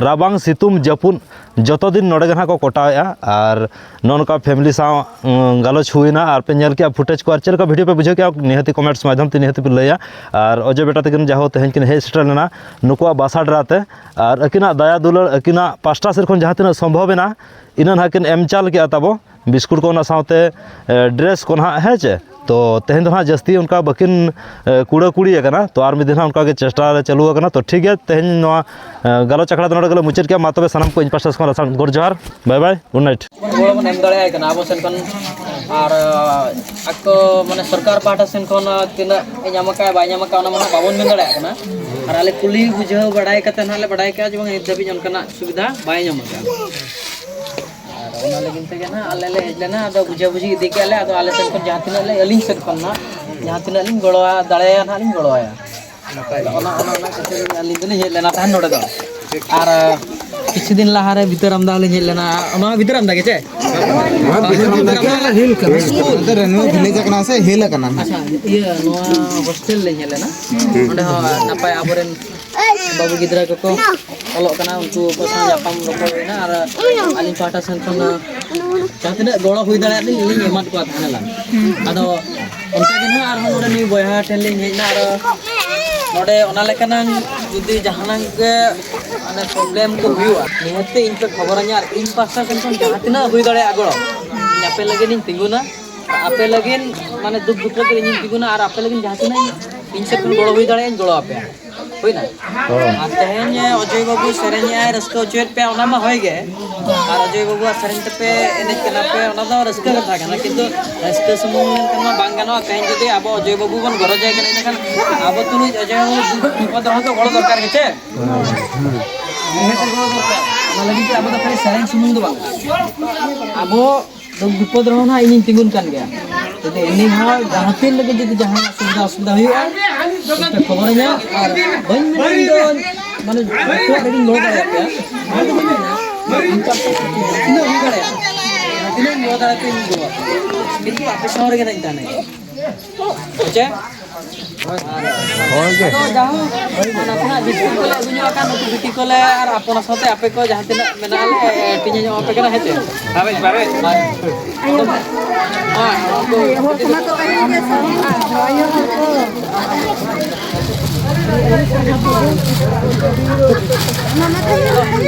ᱨᱟᱵᱟᱝ, ᱥᱤᱛᱩᱝ, ᱡᱟᱹᱯᱩᱫ ᱡᱚᱛᱚ ᱫᱤᱱ ᱱᱚᱰᱮ ᱜᱮ ᱱᱟᱦᱟᱜ ᱠᱚ ᱠᱚᱴᱟᱣᱮᱫᱼᱟ᱾ ᱟᱨ ᱱᱚᱜᱼᱚ ᱱᱚᱝᱠᱟ family ᱥᱟᱶ, ᱩᱸ, ᱜᱟᱞᱚᱪ ᱦᱩᱭᱱᱟ, ᱟᱨ ᱯᱮ ᱧᱮᱞ ᱠᱮᱜᱼᱟ footage ᱠᱚ, ᱟᱨ ᱪᱮᱫ ᱞᱮᱠᱟ video ᱯᱮ ᱵᱩᱡᱷᱟᱹᱣ ᱠᱮᱜᱼᱟ, ᱱᱤᱦᱟᱹᱛᱤ comments ᱢᱟᱫᱽᱫᱷᱚᱢ ᱛᱮ ᱱᱤᱦᱟᱹᱛᱤ ᱯᱮ ᱞᱟᱹᱭᱟ᱾ ᱟᱨ ᱚᱡᱚᱭ ᱵᱮᱴᱟ ᱛᱟᱹᱠᱤᱱ ᱡᱟᱦᱳ ᱛᱮᱦᱮᱧ ᱠᱤᱱ ᱦᱮᱡ ᱥᱮᱴᱮᱨ ᱞᱮᱱᱟ ᱱᱩᱠᱩᱣᱟᱜ ᱵᱟᱥᱟ ᱰᱮᱨᱟ ᱛᱮ, ᱟᱨ ᱟᱹᱠᱤᱱᱟᱜ ᱫᱟᱭᱟ ᱫᱩᱞᱟᱹᱲ ᱟᱹᱠᱤᱱᱟᱜ ᱯᱟᱥᱴᱟ ᱥᱮᱫ ᱠᱷᱚᱱ ᱡᱟᱦᱟᱸ ᱛᱤᱱᱟᱹᱜ ᱥᱚᱢᱵᱷᱚᱵ ᱮᱱᱟ, ᱤᱱᱟᱹ ᱱᱟᱦᱟᱜ ᱠᱤᱱ ᱮᱢ ᱪᱟᱞ ᱠᱮᱜᱼᱟ ᱛᱟᱵᱚ᱾ ᱵᱤᱥᱠᱩᱴ ᱠᱚ, ᱚᱱᱟ ᱥᱟᱶᱛᱮ, ᱮ, dress ᱠᱚ ᱱᱟᱦᱟᱜ, ᱦᱮᱸ ᱪᱮ? ᱛᱚ, ᱛᱮᱦᱮᱧ ᱫᱚ ᱱᱟᱦᱟᱜ ᱡᱟᱹᱥᱛᱤ ᱚᱱᱠᱟ ᱵᱟᱹᱠᱤᱱ, ᱮ, ᱠᱩᱲᱟᱹ ᱠᱩᱲᱤ ᱟᱠᱟᱱᱟ᱾ ᱛᱚ, ᱟᱨ ᱢᱤᱫ ᱫᱤᱱ ᱱᱟᱦᱟᱜ ᱚᱱᱠᱟ ᱜᱮ ᱪᱮᱥᱴᱟ ᱨᱮ ᱪᱟᱹᱞᱩ ᱟᱠᱟᱱᱟ᱾ ᱛᱚ, ᱴᱷᱤᱠ ᱜᱮᱭᱟ, ᱛᱮᱦᱮᱧ ᱱᱚᱣᱟ, ᱮ, ᱜᱟᱞᱚᱪ ᱟᱠᱷᱲᱟ ᱫᱚ ᱱᱚᱰᱮ ᱜᱮᱞᱮ ᱢᱩᱪᱟᱹᱫ ᱠᱮᱜᱼᱟ᱾ ᱢᱟ ᱛᱚᱵᱮ, ᱥᱟᱱᱟᱢ ᱠᱚ ᱤᱧ ᱯᱟᱥᱴᱟ ᱥᱮᱫ ᱠᱷᱚᱱ ᱥᱟᱱᱟᱢ ᱠᱚ ᱜᱚᱰ ᱡᱚᱦᱟᱨ, bye bye, good night᱾ ᱜᱚᱲᱚ ᱵᱚᱱ ᱮᱢ ᱫᱟᱲᱮᱭᱟᱭ ᱠᱟᱱᱟ ᱟᱵᱚ ᱥᱮᱱ ᱠᱷᱚᱱ, ᱟᱨ, ᱟᱠᱚ, ᱢᱟᱱᱮ, ᱥᱚᱨᱠᱟᱨ ᱯᱟᱦᱴᱟ ᱥᱮᱱ ᱠᱷᱚᱱ ᱛᱤᱱᱟᱹᱜ ᱮ ᱧᱟᱢ ᱟᱠᱟᱫ ᱵᱟᱭ ᱧᱟᱢ ᱟᱠᱟᱫ, ᱚᱱᱟ ᱢᱟ ᱱᱟᱦᱟᱜ ᱵᱟᱵᱚᱱ ᱢᱮᱱ ᱫᱟᱲᱮᱭᱟᱜ ᱠᱟᱱᱟ᱾ ᱟᱨ ᱟᱞᱮ ᱠᱩᱞᱤ ᱵᱩᱡᱷᱟᱹᱣ ᱵᱟᱲᱟᱭ ᱠᱟᱛᱮ ᱱᱟᱦᱟᱜ ᱞᱮ ᱵᱟᱲᱟᱭ ᱠᱮᱜᱼᱟ ᱡᱮ ᱵᱟᱝ, ᱱᱤᱛ ᱫᱷᱟᱹᱵᱤᱡ ᱚᱱᱠᱟᱱᱟᱜ ᱥᱩᱵᱤᱫᱷᱟ ᱵᱟᱭ ᱧᱟᱢ ᱟᱠᱟᱫᱼᱟ᱾ ᱟᱨ ᱚᱱᱟ ᱞᱟᱹᱜᱤᱫ ᱛᱮᱜᱮ ᱱᱟᱦᱟᱜ ᱟᱞᱮ ᱞᱮ ᱦᱮᱡ ᱞᱮᱱᱟ᱾ ᱟᱫᱚ ᱵᱩᱡᱷᱟᱹ ᱵᱩᱡᱷᱤ ᱤᱫᱤ ᱠᱮᱜᱼᱟ ᱞᱮ᱾ ᱟᱫᱚ ᱟᱞᱮ ᱥᱮᱱ ᱠᱷᱚᱱ ᱡᱟᱦᱟᱸ ᱛᱤᱱᱟᱹᱜ ᱞᱮ, ᱟᱹᱞᱤᱧ ᱥᱮᱫ ᱠᱷᱚᱱ ᱱᱟᱦᱟᱜ ᱡᱟᱦᱟᱸ ᱛᱤᱱᱟᱹᱜ ᱞᱤᱧ ᱜᱚᱲᱚ ᱫᱟᱲᱮᱭᱟᱭᱟ ᱱᱟᱦᱟᱜ ᱞᱤᱧ ᱜᱚᱲᱚᱣᱟᱭᱟ᱾ ᱚᱱᱟ, ᱚᱱᱟ, ᱚᱱᱟ ᱠᱷᱟᱹᱛᱤᱨ ᱟᱹᱞᱤᱧ ᱫᱚᱞᱤᱧ ᱦᱮᱡ ᱞᱮᱱᱟ ᱛᱟᱦᱮᱸᱫ ᱱᱚᱰᱮ ᱫᱚ᱾ ᱟᱨ ᱠᱤᱪᱷᱩ ᱫᱤᱱ ᱞᱟᱦᱟᱨᱮ ᱵᱤᱛᱟᱹ ᱨᱟᱢᱫᱟ ᱞᱤᱧ ᱦᱮᱡ ᱞᱮᱱᱟ᱾ ᱱᱚᱣᱟ ᱵᱤᱛᱟᱹ ᱨᱟᱢᱫᱟ ᱜᱮ ᱪᱮ? ᱱᱚᱣᱟ ᱵᱤᱛᱟᱹ ᱨᱟᱢᱫᱟ ᱦᱤᱞ ᱠᱟᱱᱟ᱾ ᱱᱚᱛᱮ ᱨᱮ ᱱᱚᱣᱟ village ᱠᱟᱱᱟ ᱥᱮ ᱦᱤᱞ ᱠᱟᱱᱟ? ᱟᱪᱪᱷᱟ, ᱤᱭᱟᱹ, ᱱᱚᱣᱟ hostel ᱞᱤᱧ ᱦᱮᱡ ᱞᱮᱱᱟ᱾ ᱚᱸᱰᱮ ᱦᱚᱸ ᱱᱟᱯᱟᱭ ᱟᱵᱚᱨᱮᱱ ᱵᱟᱹᱵᱩ ᱜᱤᱫᱽᱨᱟᱹ ᱠᱚᱠᱚ ᱚᱞᱚᱜ ᱠᱟᱱᱟ, ᱩᱱᱠᱩ ᱠᱚ ᱥᱟᱶ ᱧᱟᱯᱟᱢ ᱨᱚᱯᱚᱲ ᱦᱩᱭᱱᱟ᱾ ᱟᱨ ᱟᱹᱞᱤᱧ ᱯᱟᱦᱴᱟ ᱥᱮᱱ ᱠᱷᱚᱱ ᱡᱟᱦᱟᱸ ᱛᱤᱱᱟᱹᱜ ᱜᱚᱲᱚ ᱦᱩᱭ ᱫᱟᱲᱮᱭᱟᱜ ᱞᱤᱧ, ᱞᱤᱧ ᱮᱢᱟᱫ ᱠᱚᱣᱟ ᱛᱟᱦᱮᱱᱟ᱾ ᱟᱫᱚ ᱚᱱᱠᱟ ᱜᱮ ᱱᱟᱦᱟᱜ ᱟᱨᱦᱚᱸ ᱱᱚᱰᱮ ᱱᱩᱭ ᱵᱚᱭᱦᱟ ᱴᱷᱮᱱ ᱞᱤᱧ ᱦᱮᱡ ᱮᱱᱟ᱾ ᱟᱨ ᱱᱚᱰᱮ ᱚᱱᱟ ᱞᱮᱠᱟᱱᱟᱝ ᱡᱩᱫᱤ ᱡᱟᱦᱟᱱᱟᱝ ᱜᱮ, ᱢᱟᱱᱮ, problem ᱠᱚ ᱦᱩᱭᱩᱜᱼᱟ, ᱱᱤᱦᱟᱹᱛ ᱛᱮ ᱤᱧ ᱯᱮ ᱠᱷᱚᱵᱚᱨᱟᱹᱧᱟ᱾ ᱟᱨ ᱤᱧ ᱯᱟᱥᱴᱟ ᱥᱮᱱ ᱠᱷᱚᱱ ᱡᱟᱦᱟᱸ ᱛᱤᱱᱟᱹᱜ ᱦᱩᱭ ᱫᱟᱲᱮᱭᱟᱜᱼᱟ ᱜᱚᱲᱚ, ᱤᱧ ᱟᱯᱮ ᱞᱟᱹᱜᱤᱫ ᱤᱧ ᱛᱤᱸᱜᱩᱱᱟ᱾ ᱟᱯᱮ ᱞᱟᱹᱜᱤᱫ, ᱢᱟᱱᱮ, ᱫᱩᱠ ᱵᱤᱯᱚᱫ ᱨᱮ ᱤᱧᱤᱧ ᱛᱤᱸᱜᱩᱱᱟ᱾ ᱟᱨ ᱟᱯᱮ ᱞᱟᱹᱜᱤᱫ ᱡᱟᱦᱟᱸ ᱛᱤᱱᱟᱹᱜ ᱤᱧ ᱥᱮᱫ ᱠᱷᱚᱱ ᱜᱚᱲᱚ ᱦᱩᱭ ᱫᱟᱲᱮᱭᱟᱜᱼᱟ, ᱤᱧ ᱜᱚᱲᱚ ᱟᱯᱮᱭᱟ᱾ ᱦᱩᱭᱱᱟ? ᱟᱨ ᱛᱮᱦᱮᱧ ᱚᱡᱚᱭ ᱵᱟᱹᱵᱩ ᱥᱮᱨᱮᱧᱮᱜᱼᱟᱭ, ᱨᱟᱹᱥᱠᱟᱹ ᱦᱚᱪᱚᱭᱮᱫ ᱯᱮᱭᱟ, ᱚᱱᱟ ᱢᱟ ᱦᱳᱭ ᱜᱮ᱾ ᱟᱨ ᱚᱡᱚᱭ ᱵᱟᱹᱵᱩᱣᱟᱜ ᱥᱮᱨᱮᱧ ᱛᱮᱯᱮ ᱮᱱᱮᱡ ᱠᱟᱱᱟ ᱯᱮ, ᱚᱱᱟ ᱫᱚ ᱨᱟᱹᱥᱠᱟᱹ ᱠᱟᱛᱷᱟ ᱠᱟᱱᱟ᱾ ᱠᱤᱱᱛᱩ ᱨᱟᱹᱥᱠᱟᱹ ᱥᱩᱢᱩᱝ ᱞᱮᱱᱠᱷᱟᱱ ᱢᱟ ᱵᱟᱝ ᱜᱟᱱᱚᱜᱼᱟ᱾ ᱛᱮᱦᱮᱧ ᱡᱩᱫᱤ ᱟᱵᱚ ᱚᱡᱚᱭ ᱵᱟᱹᱵᱩ ᱵᱚᱱ ᱜᱚᱨᱚᱡᱟᱭ ᱠᱟᱱᱟ, ᱤᱱᱟᱹᱠᱷᱟᱱ ᱟᱵᱚ ᱛᱩᱞᱩᱡ ᱚᱡᱚᱭ ᱵᱟᱹᱵᱩ ᱫᱩᱠ ᱵᱤᱯᱚᱫ ᱨᱮᱦᱚᱸ ᱛᱚ ᱜᱚᱲᱚ ᱫᱚᱨᱠᱟᱨ ᱜᱮ ᱪᱮ? ᱱᱤᱦᱟᱹᱛ ᱜᱚᱲᱚ ᱫᱚᱨᱠᱟᱨ᱾ ᱚᱱᱟ ᱞᱟᱹᱜᱤᱫ ᱛᱮ ᱟᱵᱚ ᱫᱚ ᱠᱷᱟᱹᱞᱤ ᱥᱮᱨᱮᱧ ᱥᱩᱢᱩᱝ ᱫᱚ ᱵᱟᱝ, ᱟᱵᱚ ᱫᱩᱠ ᱵᱤᱯᱚᱫ ᱨᱮᱦᱚᱸ ᱱᱟᱦᱟᱜ ᱤᱧᱤᱧ ᱛᱤᱸᱜᱩᱱ ᱠᱟᱱ ᱜᱮᱭᱟ᱾ ᱡᱩᱫᱤ ᱮᱱᱤ ᱦᱚᱸ ᱡᱟᱦᱟᱸ ᱛᱤᱱ ᱨᱮᱜᱮ ᱡᱩᱫᱤ ᱡᱟᱦᱟᱱᱟᱜ ᱥᱩᱵᱤᱫᱷᱟ ᱚᱥᱩᱵᱤᱫᱷᱟ ᱦᱩᱭᱩᱜᱼᱟ, ᱟᱯᱮ ᱠᱷᱚᱵᱚᱨᱟᱹᱧᱟ᱾ ᱟᱨ ᱵᱟᱹᱧ ᱢᱮᱱᱟ ᱤᱧ ᱫᱚ ᱢᱟᱱᱮ ᱡᱚᱛᱚᱣᱟᱜ ᱨᱮᱜᱮᱧ ᱜᱚᱲᱚ ᱫᱟᱲᱮᱭᱟᱯᱮᱭᱟ, ᱚᱱᱟ ᱫᱚ ᱵᱟᱹᱧ ᱢᱮᱱᱟ᱾ ᱤᱧ ᱫᱚ ᱛᱤᱱᱟᱹᱜ ᱦᱩᱭ ᱫᱟᱲᱮᱭᱟᱜᱼᱟ, ᱛᱤᱱᱟᱹᱜ ᱤᱧ ᱜᱚᱲᱚ ᱫᱟᱲᱮᱭᱟᱯᱮᱭᱟ ᱤᱧ ᱜᱚᱲᱚ ᱟᱯᱮᱭᱟ᱾ ᱠᱤᱱᱛᱩ ᱟᱯᱮ ᱥᱟᱶ ᱨᱮᱜᱮ ᱱᱟᱜ ᱤᱧ ᱛᱟᱦᱮᱱᱟ᱾ ᱦᱮᱸ ᱪᱮ? ᱦᱳᱭ ᱜᱮ᱾ ᱟᱫᱚ ᱡᱟᱦᱳᱠ, ᱱᱟᱥᱮᱱᱟᱜ ᱵᱤᱥᱠᱩᱴ ᱠᱚᱞᱮ ᱟᱹᱜᱩ ᱧᱚᱜ ᱟᱠᱟᱫ, ᱱᱩᱠᱩ ᱵᱤᱴᱤ ᱠᱚᱞᱮ ᱟᱨ ᱟᱯᱚᱱ ᱥᱟᱶᱛᱮ ᱟᱯᱮ ᱠᱚ ᱡᱟᱦᱟᱸ ᱛᱤᱱᱟᱹᱜ ᱢᱮᱱᱟᱜ ᱞᱮ ᱦᱟᱹᱴᱤᱧ ᱧᱚᱜ ᱟᱯᱮ ᱠᱟᱱᱟ, ᱦᱮᱸ ᱪᱮ? ᱦᱳᱭ, ᱦᱳᱭ᱾ ᱦᱳᱭ, ᱩᱱᱠᱩ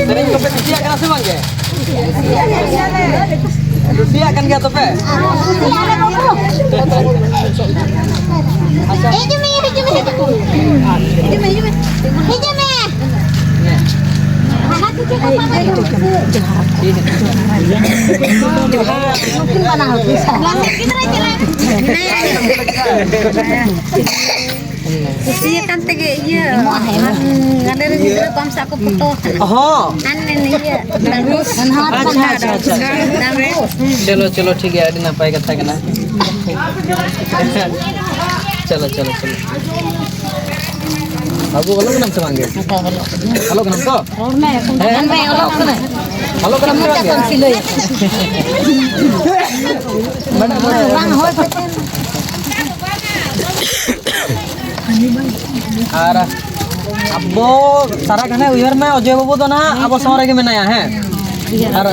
ᱥᱮᱨᱮᱧ ᱠᱚᱯᱮ ᱠᱩᱥᱤᱭᱟᱜ ᱠᱟᱱᱟ ᱥᱮ ᱵᱟᱝ ᱜᱮ? ᱠᱩᱥᱤᱭᱟᱜ ᱠᱟᱱ ᱜᱮᱭᱟ ᱛᱚᱯᱮ? ᱟᱪᱪᱷᱟ᱾ ᱦᱤᱡᱩᱜ ᱢᱮ, ᱦᱤᱡᱩᱜ ᱢᱮ, ᱦᱤᱡᱩᱜ ᱢᱮ᱾ ᱦᱤᱡᱩᱜ ᱢᱮ, ᱦᱤᱡᱩᱜ ᱢᱮ᱾ ᱦᱤᱡᱩᱜ ᱢᱮ᱾ ᱦᱟᱱᱟ ᱛᱤ ᱪᱮᱫ ᱠᱚ ᱵᱟᱝ ᱦᱩᱭᱩᱜ ᱠᱟᱱᱟ? ᱴᱷᱤᱠ ᱟᱪᱷᱮ᱾ ᱡᱚᱦᱟᱨ᱾ ᱱᱩᱠᱤᱱ ᱵᱟᱱᱟ ᱦᱚᱲ ᱠᱤᱱ ᱥᱟᱞᱟᱜ᱾ ᱠᱩᱥᱤᱭᱟᱠᱟᱱ ᱛᱮᱜᱮ ᱤᱭᱟᱹ, ᱦᱟᱱ-, ᱦᱟᱸᱰᱮ ᱨᱮᱱ ᱜᱤᱫᱽᱨᱟᱹ ᱠᱚ ᱟᱢ ᱥᱟᱶ ᱠᱚ ᱯᱷᱳᱴᱳ ᱟᱠᱟᱱᱟ᱾ ᱦᱚᱸ᱾ ᱦᱟᱱ-, ᱤᱭᱟᱹ, ᱰᱟᱸᱰᱵᱳᱥ᱾ ᱟᱪᱪᱷᱟ, ᱟᱪᱪᱷᱟ, ᱟᱪᱪᱷᱟ᱾ ᱰᱟᱸᱰᱵᱳᱥ᱾ ᱪᱚᱞᱚ, ᱪᱚᱞᱚ, ᱴᱷᱤᱠ ᱜᱮᱭᱟ, ᱟᱹᱰᱤ ᱱᱟᱯᱟᱭ ᱠᱟᱛᱷᱟ ᱠᱟᱱᱟ᱾ ᱪᱚᱞᱚ, ᱪᱚᱞᱚ, ᱪᱚᱞᱚ᱾ ᱵᱟᱹᱵᱩ, ᱚᱞᱚᱜ ᱠᱟᱱᱟᱢ ᱥᱮ ᱵᱟᱝ ᱜᱮ? ᱚᱞᱚᱜ ᱠᱟᱱᱟᱢ ᱛᱚ? ᱨᱚᱲ ᱢᱮ, ᱮᱠᱷᱚᱱ ᱦᱮᱸ? ᱫᱚ ᱵᱟᱭ ᱚᱞᱚᱜ ᱠᱟᱱᱟ᱾ ᱚᱞᱚᱜ ᱠᱟᱱᱟᱢ ᱥᱮ ᱵᱟᱝ ᱜᱮ? ᱢᱚᱪᱟ ᱠᱷᱚᱱ ᱥᱤᱞᱟᱹᱭ ᱟᱠᱟᱱᱟ᱾ ᱵᱟᱝ, ᱵᱟᱝ, ᱵᱟᱝ, ᱦᱳᱭ, ᱯᱟᱪᱮ᱾ ᱟᱨ ᱟᱵᱚ ᱥᱟᱨᱟ ᱜᱷᱟᱱᱮ ᱩᱭᱦᱟᱹᱨ ᱢᱮ, ᱚᱡᱚᱭ ᱵᱟᱹᱵᱩ ᱫᱚ ᱱᱟᱦᱟᱜ ᱟᱵᱚ ᱥᱟᱶ ᱨᱮᱜᱮ ᱢᱮᱱᱟᱭᱟ, ᱦᱮᱸ? ᱟᱨ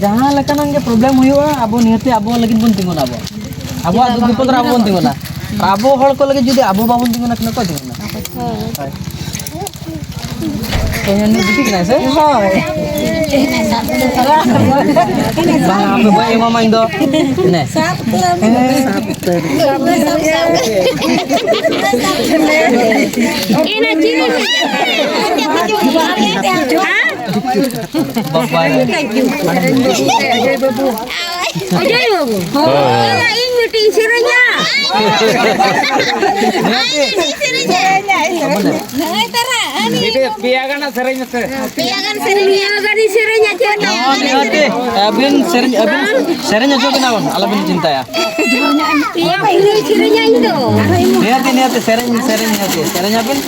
ᱡᱟᱦᱟᱸ ᱞᱮᱠᱟᱱᱟᱜ ᱜᱮ problem ᱦᱩᱭᱩᱜᱼᱟ, ᱟᱵᱚ ᱱᱤᱦᱟᱹᱛᱤ ᱟᱵᱚ ᱞᱟᱹᱜᱤᱫ ᱵᱚᱱ ᱛᱤᱸᱜᱩᱱᱟ ᱟᱵᱚ᱾ ᱟᱵᱚᱣᱟᱜ ᱫᱩᱠ ᱵᱤᱯᱚᱫ ᱨᱮ ᱟᱵᱚ ᱵᱚᱱ ᱛᱤᱸᱜᱩᱱᱟ᱾ ᱟᱨ ᱟᱵᱚ ᱦᱚᱲ ᱠᱚ ᱞᱟᱹᱜᱤᱫ ᱡᱩᱫᱤ ᱟᱵᱚ ᱵᱟᱵᱚᱱ ᱛᱤᱸᱜᱩᱱᱟ, ᱠᱷᱟᱱ ᱚᱠᱚᱭ ᱛᱤᱸᱜᱩᱱᱟ? ᱦᱳᱭ᱾ ᱛᱚ, ᱩᱱᱤ ᱵᱤᱴᱤ ᱠᱟᱱᱟᱭ ᱥᱮ? ᱦᱳᱭ᱾ ᱵᱟᱝ, ᱟᱢ ᱫᱚ ᱵᱟᱹᱧ ᱮᱢᱟᱢᱟ ᱤᱧ ᱫᱚ᱾ ᱱᱮ᱾ ᱥᱟᱵ ᱩᱛᱟᱹᱨ ᱟᱢ ᱫᱚ᱾ ᱦᱮᱸ᱾ ᱥᱟᱵ ᱩᱛᱟᱹᱨ᱾ ᱤᱱᱟᱹ ᱪᱤᱱᱤ᱾ ᱦᱮᱸ? ᱵᱟᱵᱟ ᱨᱮ᱾ Thank you. ᱚᱡᱚᱭ ᱵᱟᱹᱵᱩ᱾ ᱚᱡᱚᱭ ᱵᱟᱹᱵᱩ᱾ ᱦᱳᱭ᱾ ᱤᱧ ᱠᱟᱹᱴᱤᱡ ᱤᱧ ᱥᱮᱨᱮᱧᱟ᱾ ᱱᱚᱜᱼᱚᱭ ᱛᱟᱨᱟ, ᱦᱟᱹᱱᱤ ᱢᱤᱫᱴᱮᱡ ᱯᱮᱭᱟ ᱜᱟᱱ ᱥᱮᱨᱮᱧ ᱢᱮᱥᱮ᱾ ᱯᱮᱭᱟ ᱜᱟᱱ ᱥᱮᱨᱮᱧ᱾ ᱯᱮᱭᱟ ᱜᱟᱱ ᱤᱧ ᱥᱮᱨᱮᱧᱟ, ᱪᱮᱫ? ᱦᱚᱸ, ᱱᱤᱦᱟᱹᱛᱤ᱾ ᱟᱹᱵᱤᱱ ᱥᱮᱨᱮᱧ, ᱟᱹᱵᱤᱱ ᱥᱮᱨᱮᱧ ᱦᱚᱪᱚ ᱵᱤᱱᱟ ᱵᱚᱱ, ᱟᱞᱚᱵᱤᱱ ᱪᱤᱱᱛᱟᱹᱭᱟ᱾ ᱯᱮᱭᱟ ᱯᱩᱨᱟᱹᱧ ᱥᱮᱨᱮᱧᱟ ᱤᱧ ᱫᱚ᱾ ᱱᱤᱦᱟᱹᱛᱤ, ᱱᱤᱦᱟᱹᱛᱤ, ᱥᱮᱨᱮᱧ, ᱥᱮᱨᱮᱧ, ᱱᱤᱦᱟᱹᱛᱤ, ᱥᱮᱨᱮᱧ ᱟᱵᱤᱱ᱾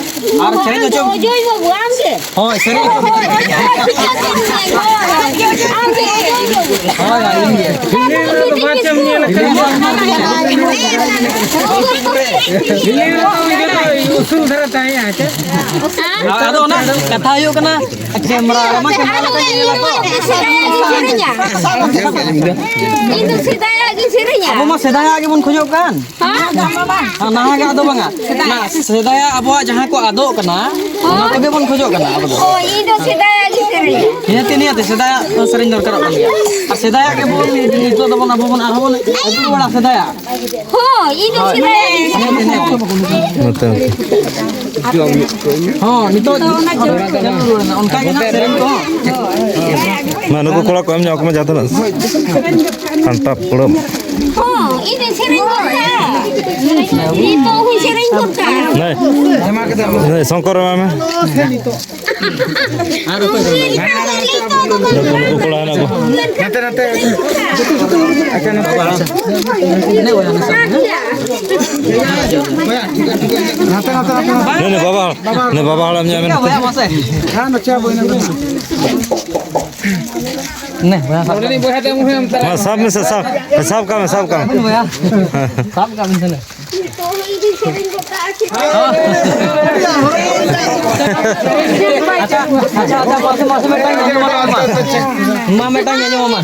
ᱟᱨ ᱥᱮᱨᱮᱧ ᱦᱚᱪᱚ ᱚᱡᱚᱭ ᱵᱟᱹᱵᱩ, ᱟᱢ ᱜᱮ? ᱦᱳᱭ, ᱥᱮᱨᱮᱧ᱾ ᱟᱢ ᱜᱮ ᱚᱡᱚᱭ ᱵᱟᱹᱵᱩ᱾ ᱦᱳᱭ, ᱦᱳᱭ, ᱤᱧ ᱜᱮ᱾ ᱩᱥᱩᱞ ᱫᱷᱟᱨᱟ ᱛᱟᱦᱮᱸᱭᱟ, ᱦᱮᱸ ᱪᱮ? ᱟᱫᱚ ᱚᱱᱟ ᱠᱟᱛᱷᱟ ᱦᱩᱭᱩᱜ ᱠᱟᱱᱟ, ᱠᱮᱢᱨᱟ ᱨᱮᱢᱟ ᱠᱮᱢᱨᱟ ᱞᱮᱠᱟ ᱧᱮᱞᱚᱜ ᱫᱚ᱾ ᱤᱧ ᱫᱚ ᱥᱮᱫᱟᱭᱟᱜ ᱜᱤᱧ ᱥᱮᱨᱮᱧᱟ᱾ ᱟᱵᱚ ᱢᱟ ᱥᱮᱫᱟᱭᱟᱜ ᱜᱮᱵᱚᱱ ᱠᱷᱚᱡᱚᱜ ᱠᱟᱱ᱾ ᱦᱮᱸ? ᱟᱨ ᱱᱟᱦᱟᱜᱟᱜ ᱫᱚ ᱵᱟᱝᱟ᱾ ᱚᱱᱟ ᱥᱮᱫᱟᱭᱟᱜ ᱟᱵᱚᱣᱟᱜ ᱡᱟᱦᱟᱸ ᱠᱚ ᱟᱫᱚᱜ ᱠᱟᱱᱟ, ᱚᱱᱟ ᱠᱚᱜᱮ ᱵᱚᱱ ᱠᱷᱚᱡᱚᱜ ᱠᱟᱱᱟ ᱟᱵᱚ ᱫᱚ᱾ ᱦᱳᱭ, ᱤᱧ ᱫᱚ ᱥᱮᱫᱟᱭᱟᱜ ᱜᱤᱧ ᱥᱮᱨᱮᱧᱟ᱾ ᱱᱤᱦᱟᱹᱛᱤ, ᱱᱤᱦᱟᱹᱛᱤ, ᱥᱮᱫᱟᱭᱟᱜ ᱥᱮᱨᱮᱧ ᱫᱚᱨᱠᱟᱨᱚᱜ ᱠᱟᱱ ᱜᱮᱭᱟ᱾ ᱟᱨ ᱥᱮᱫᱟᱭᱟᱜ ᱜᱮᱵᱚᱱ ᱱᱤᱛᱚᱜ ᱫᱚᱵᱚᱱ ᱟᱵᱚ ᱵᱚᱱ ᱟᱨᱦᱚᱸ ᱵᱚᱱ ᱟᱹᱜᱩ ᱨᱩᱣᱟᱹᱲᱟ ᱥᱮᱫᱟᱭᱟᱜ᱾ ᱦᱳᱭ, ᱤᱧ ᱫᱚ ᱥᱮᱫᱟᱭᱟᱜ ᱜᱤᱧ ᱥᱮᱨᱮᱧᱟ᱾ ᱱᱚᱛᱮ᱾ ᱦᱚᱸ, ᱱᱤᱛᱚᱜ ᱪᱟᱹᱞᱩ ᱨᱩᱣᱟᱹᱲ ᱮᱱᱟ᱾ ᱚᱱᱠᱟ ᱜᱮ ᱱᱟᱜ ᱥᱮᱨᱮᱧ ᱠᱚᱦᱚᱸ᱾ ᱢᱟ, ᱱᱩᱠᱩ ᱠᱚᱲᱟ ᱠᱚ ᱮᱢ ᱧᱚᱜ ᱟᱠᱚ ᱢᱮ ᱡᱟᱦᱟᱸ ᱛᱤᱱᱟᱹᱜ ᱠᱟᱱᱴᱟ ᱯᱩᱲᱟᱹ᱾ ᱦᱚᱸ, ᱤᱧ ᱫᱚᱧ ᱥᱮᱨᱮᱧ ᱜᱚᱫ ᱠᱟᱜᱼᱟ᱾ ᱱᱤᱛᱚᱜ ᱦᱚᱸᱧ ᱥᱮᱨᱮᱧ ᱜᱚᱫ ᱠᱟᱜᱼᱟ᱾ ᱱᱟᱭ, ᱱᱟᱭ, ᱥᱚᱝᱠᱚᱨ ᱮᱢᱟᱭ ᱢᱮ᱾ ᱱᱩᱠᱩ, ᱱᱩᱠᱩ ᱠᱚᱲᱟ ᱦᱮᱱᱟᱜ ᱠᱚ᱾ ᱱᱟᱛᱮ, ᱱᱟᱛᱮ᱾ ᱟᱪᱪᱷᱟ, ᱱᱟᱛᱮ᱾ ᱱᱟᱛᱮ, ᱱᱟᱛᱮ, ᱱᱟᱛᱮ᱾ ᱱᱩᱭ, ᱱᱩᱭ ᱵᱟᱵᱟ ᱦᱚᱲ, ᱱᱩᱭ ᱵᱟᱵᱟ ᱦᱚᱲ ᱮᱢ ᱧᱟᱢ ᱮᱱᱟ᱾ ᱱᱮ, ᱵᱚᱭᱦᱟ, ᱥᱟᱵ ᱠᱟᱜ ᱢᱮ᱾ ᱢᱟ, ᱥᱟᱵ ᱢᱮᱥᱮ, ᱥᱟᱵ᱾ ᱥᱟᱵ ᱠᱟᱜ ᱢᱮ, ᱥᱟᱵ ᱠᱟᱜ ᱢᱮ᱾ ᱵᱚᱭᱦᱟ᱾ ᱥᱟᱵ ᱠᱟᱜ ᱢᱮ ᱛᱟᱦᱞᱮ᱾ ᱟᱪᱪᱷᱟ, ᱟᱪᱪᱷᱟ, ᱟᱪᱪᱷᱟ, ᱢᱟᱥᱮ, ᱢᱟᱥᱮ, ᱢᱤᱫᱴᱟᱝ ᱟᱸᱡᱚᱢ ᱟᱞᱟᱝ ᱢᱟ᱾ ᱢᱟ, ᱢᱤᱫᱴᱟᱝ ᱟᱸᱡᱚᱢ ᱢᱟ᱾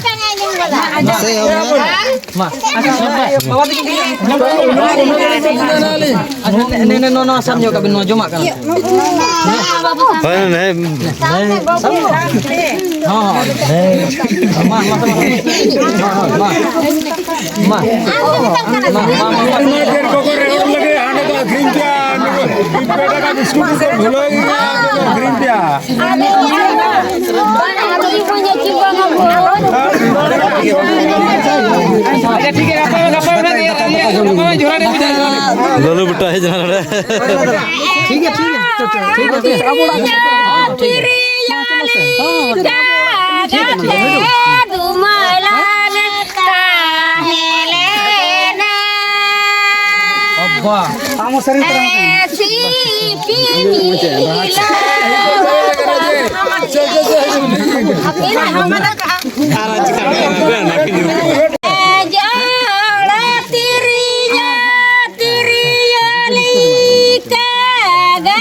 ᱢᱟ᱾ ᱟᱪᱪᱷᱟ, ᱵᱟᱵᱟ ᱛᱟᱹᱠᱤᱱ ᱴᱷᱮᱱ᱾ ᱟᱪᱪᱷᱟ, ᱱᱮ, ᱱᱮ, ᱱᱮ, ᱱᱚᱣᱟ, ᱱᱚᱣᱟ ᱥᱟᱵ ᱧᱚᱜ ᱠᱟᱜ ᱵᱤᱱ, ᱱᱚᱣᱟ ᱡᱚᱢᱟᱜ ᱠᱟᱱᱟ᱾ ᱦᱳᱭ, ᱦᱳᱭ᱾ ᱦᱚᱸ, ᱦᱚᱸ᱾ ᱢᱟ, ᱢᱟ, ᱢᱟ᱾ ᱢᱟ᱾ ᱢᱟ, ᱢᱟ, ᱢᱟ, ᱢᱟ᱾ ᱪᱮᱫ ᱠᱚᱠᱚ ᱨᱮᱦᱚᱲ ᱞᱟᱹᱜᱤᱫ ᱦᱟᱸᱰᱮ ᱠᱚ ᱟᱹᱠᱷᱨᱤᱧ ᱠᱮᱭᱟ, ᱢᱤᱫ ᱯᱮ ᱴᱟᱠᱟ ᱵᱤᱥᱠᱩᱴ ᱠᱚ ᱵᱷᱩᱞᱟᱹᱣ ᱜᱮᱭᱟ, ᱟᱹᱠᱷᱨᱤᱧ ᱠᱮᱭᱟ᱾ ᱟᱪᱪᱷᱟ, ᱴᱷᱤᱠ ᱜᱮᱭᱟ, ᱜᱟᱯᱟ, ᱜᱟᱯᱟ ᱚᱱᱟ ᱜᱮ᱾ ᱞᱟᱹᱞᱩ ᱵᱮᱴᱟ ᱦᱮᱡ ᱮᱱᱟ ᱱᱚᱰᱮ᱾ ᱴᱷᱤᱠ ᱜᱮᱭᱟ, ᱴᱷᱤᱠ ᱜᱮᱭᱟ᱾ ᱴᱷᱤᱠ ᱜᱮᱭᱟ, ᱴᱷᱤᱠ ᱜᱮᱭᱟ᱾ ᱟᱵᱵᱟ᱾ ᱟᱢ ᱦᱚᱸ ᱥᱮᱨᱮᱧ ᱛᱟᱨᱟ ᱢᱮ᱾ ᱡᱚᱲ ᱛᱤᱨᱭᱟ ᱛᱤᱨᱭᱟᱹᱞᱤ ᱠᱟᱜᱟ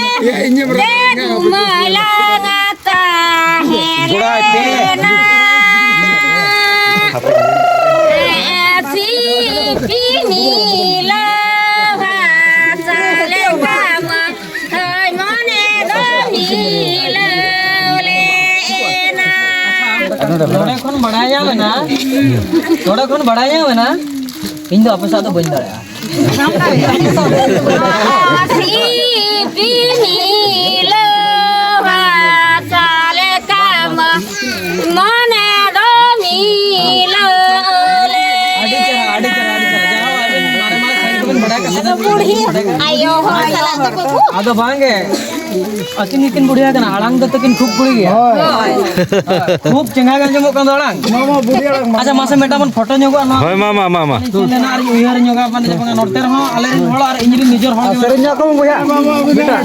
ᱤᱧ ᱮᱢ ᱨᱚᱲ ᱜᱟᱹᱰᱩ ᱢᱟᱞᱟᱝ ᱛᱟᱦᱮᱸ ᱜᱚᱲᱟᱭ ᱯᱮ᱾ ᱞᱮᱱᱟ᱾ ᱥᱤᱯᱤ ᱱᱤᱞᱟᱹᱣ ᱦᱟᱥᱟ ᱞᱮᱠᱟᱢ ᱦᱳᱭ ᱢᱚᱱᱮ ᱫᱚ ᱢᱤᱞᱟᱹᱣ ᱞᱮᱱᱟ᱾ ᱱᱚᱰᱮ ᱠᱷᱚᱱ ᱵᱟᱲᱟᱭ ᱧᱟᱢ ᱮᱱᱟ, ᱱᱚᱰᱮ ᱠᱷᱚᱱ ᱵᱟᱲᱟᱭ ᱧᱟᱢ ᱮᱱᱟ, ᱤᱧ ᱫᱚ ᱟᱯᱮ ᱥᱟᱶ ᱫᱚ ᱵᱟᱹᱧ ᱫᱟᱲᱮᱭᱟᱜᱼᱟ᱾ ᱥᱤᱯᱤ ᱢᱤᱞᱟᱹᱣ ᱦᱟᱥᱟ ᱞᱮᱠᱟᱢ ᱢᱚᱱᱮ ᱫᱚ ᱢᱤᱞᱟᱹᱣ ᱞᱮᱱᱟ᱾ ᱟᱹᱰᱤ ᱪᱮᱦᱨᱟ, ᱟᱹᱰᱤ ᱪᱮᱦᱨᱟ, ᱟᱹᱰᱤ ᱪᱮᱦᱨᱟ᱾ ᱡᱟᱦᱟᱸ ᱟᱵᱮᱱ ᱢᱟᱨᱮ ᱢᱟᱨᱮ ᱥᱮᱨᱮᱧ ᱠᱚᱵᱮᱱ ᱵᱟᱲᱟᱭ ᱠᱟᱜ ᱠᱷᱟᱱ ᱫᱚ ᱵᱩᱲᱦᱤ ᱟᱭᱳ ᱦᱚᱲ ᱥᱟᱞᱟᱜ ᱫᱚ ᱵᱟᱹᱵᱩ᱾ ᱟᱫᱚ ᱵᱟᱝᱜᱮ, ᱟᱹᱠᱤᱱ ᱜᱮᱠᱤᱱ ᱵᱩᱲᱦᱤ ᱟᱠᱟᱱᱟ, ᱟᱲᱟᱝ ᱫᱚ ᱛᱟᱹᱠᱤᱱ ᱠᱷᱩᱵ ᱵᱩᱲᱦᱤ ᱜᱮᱭᱟ᱾ ᱦᱳᱭ᱾ ᱠᱷᱩᱵ ᱪᱮᱸᱜᱷᱟ ᱜᱮ ᱟᱸᱡᱚᱢᱚᱜ ᱠᱟᱱ ᱫᱚ ᱟᱲᱟᱝ᱾ ᱱᱚᱣᱟ ᱢᱟ ᱵᱩᱲᱦᱤ ᱟᱲᱟᱝ ᱢᱟ᱾ ᱟᱪᱪᱷᱟ, ᱢᱟᱥᱮ ᱢᱤᱫᱴᱟᱝ ᱵᱚᱱ ᱯᱷᱳᱴᱳ ᱧᱚᱜᱚᱜᱼᱟ ᱱᱚᱣᱟ᱾ ᱦᱳᱭ, ᱢᱟ, ᱢᱟ, ᱢᱟ, ᱢᱟ᱾ ᱪᱮᱫ ᱞᱮᱱᱟ ᱟᱨ ᱩᱭᱦᱟᱹᱨ ᱧᱚᱜᱟ ᱵᱟᱝ ᱫᱚ ᱵᱟᱝᱟ, ᱱᱚᱛᱮ ᱨᱮᱦᱚᱸ ᱟᱞᱮ ᱨᱮᱱ ᱦᱚᱲ ᱟᱨ ᱤᱧ ᱨᱮᱱ ᱱᱤᱡᱮᱨ ᱦᱚᱲ ᱟᱨ ᱜᱮ ᱥᱮᱨᱮᱧ ᱧᱚᱜ ᱠᱚᱢ ᱵᱚᱭᱦᱟ᱾ ᱢᱤᱫᱴᱟᱝ᱾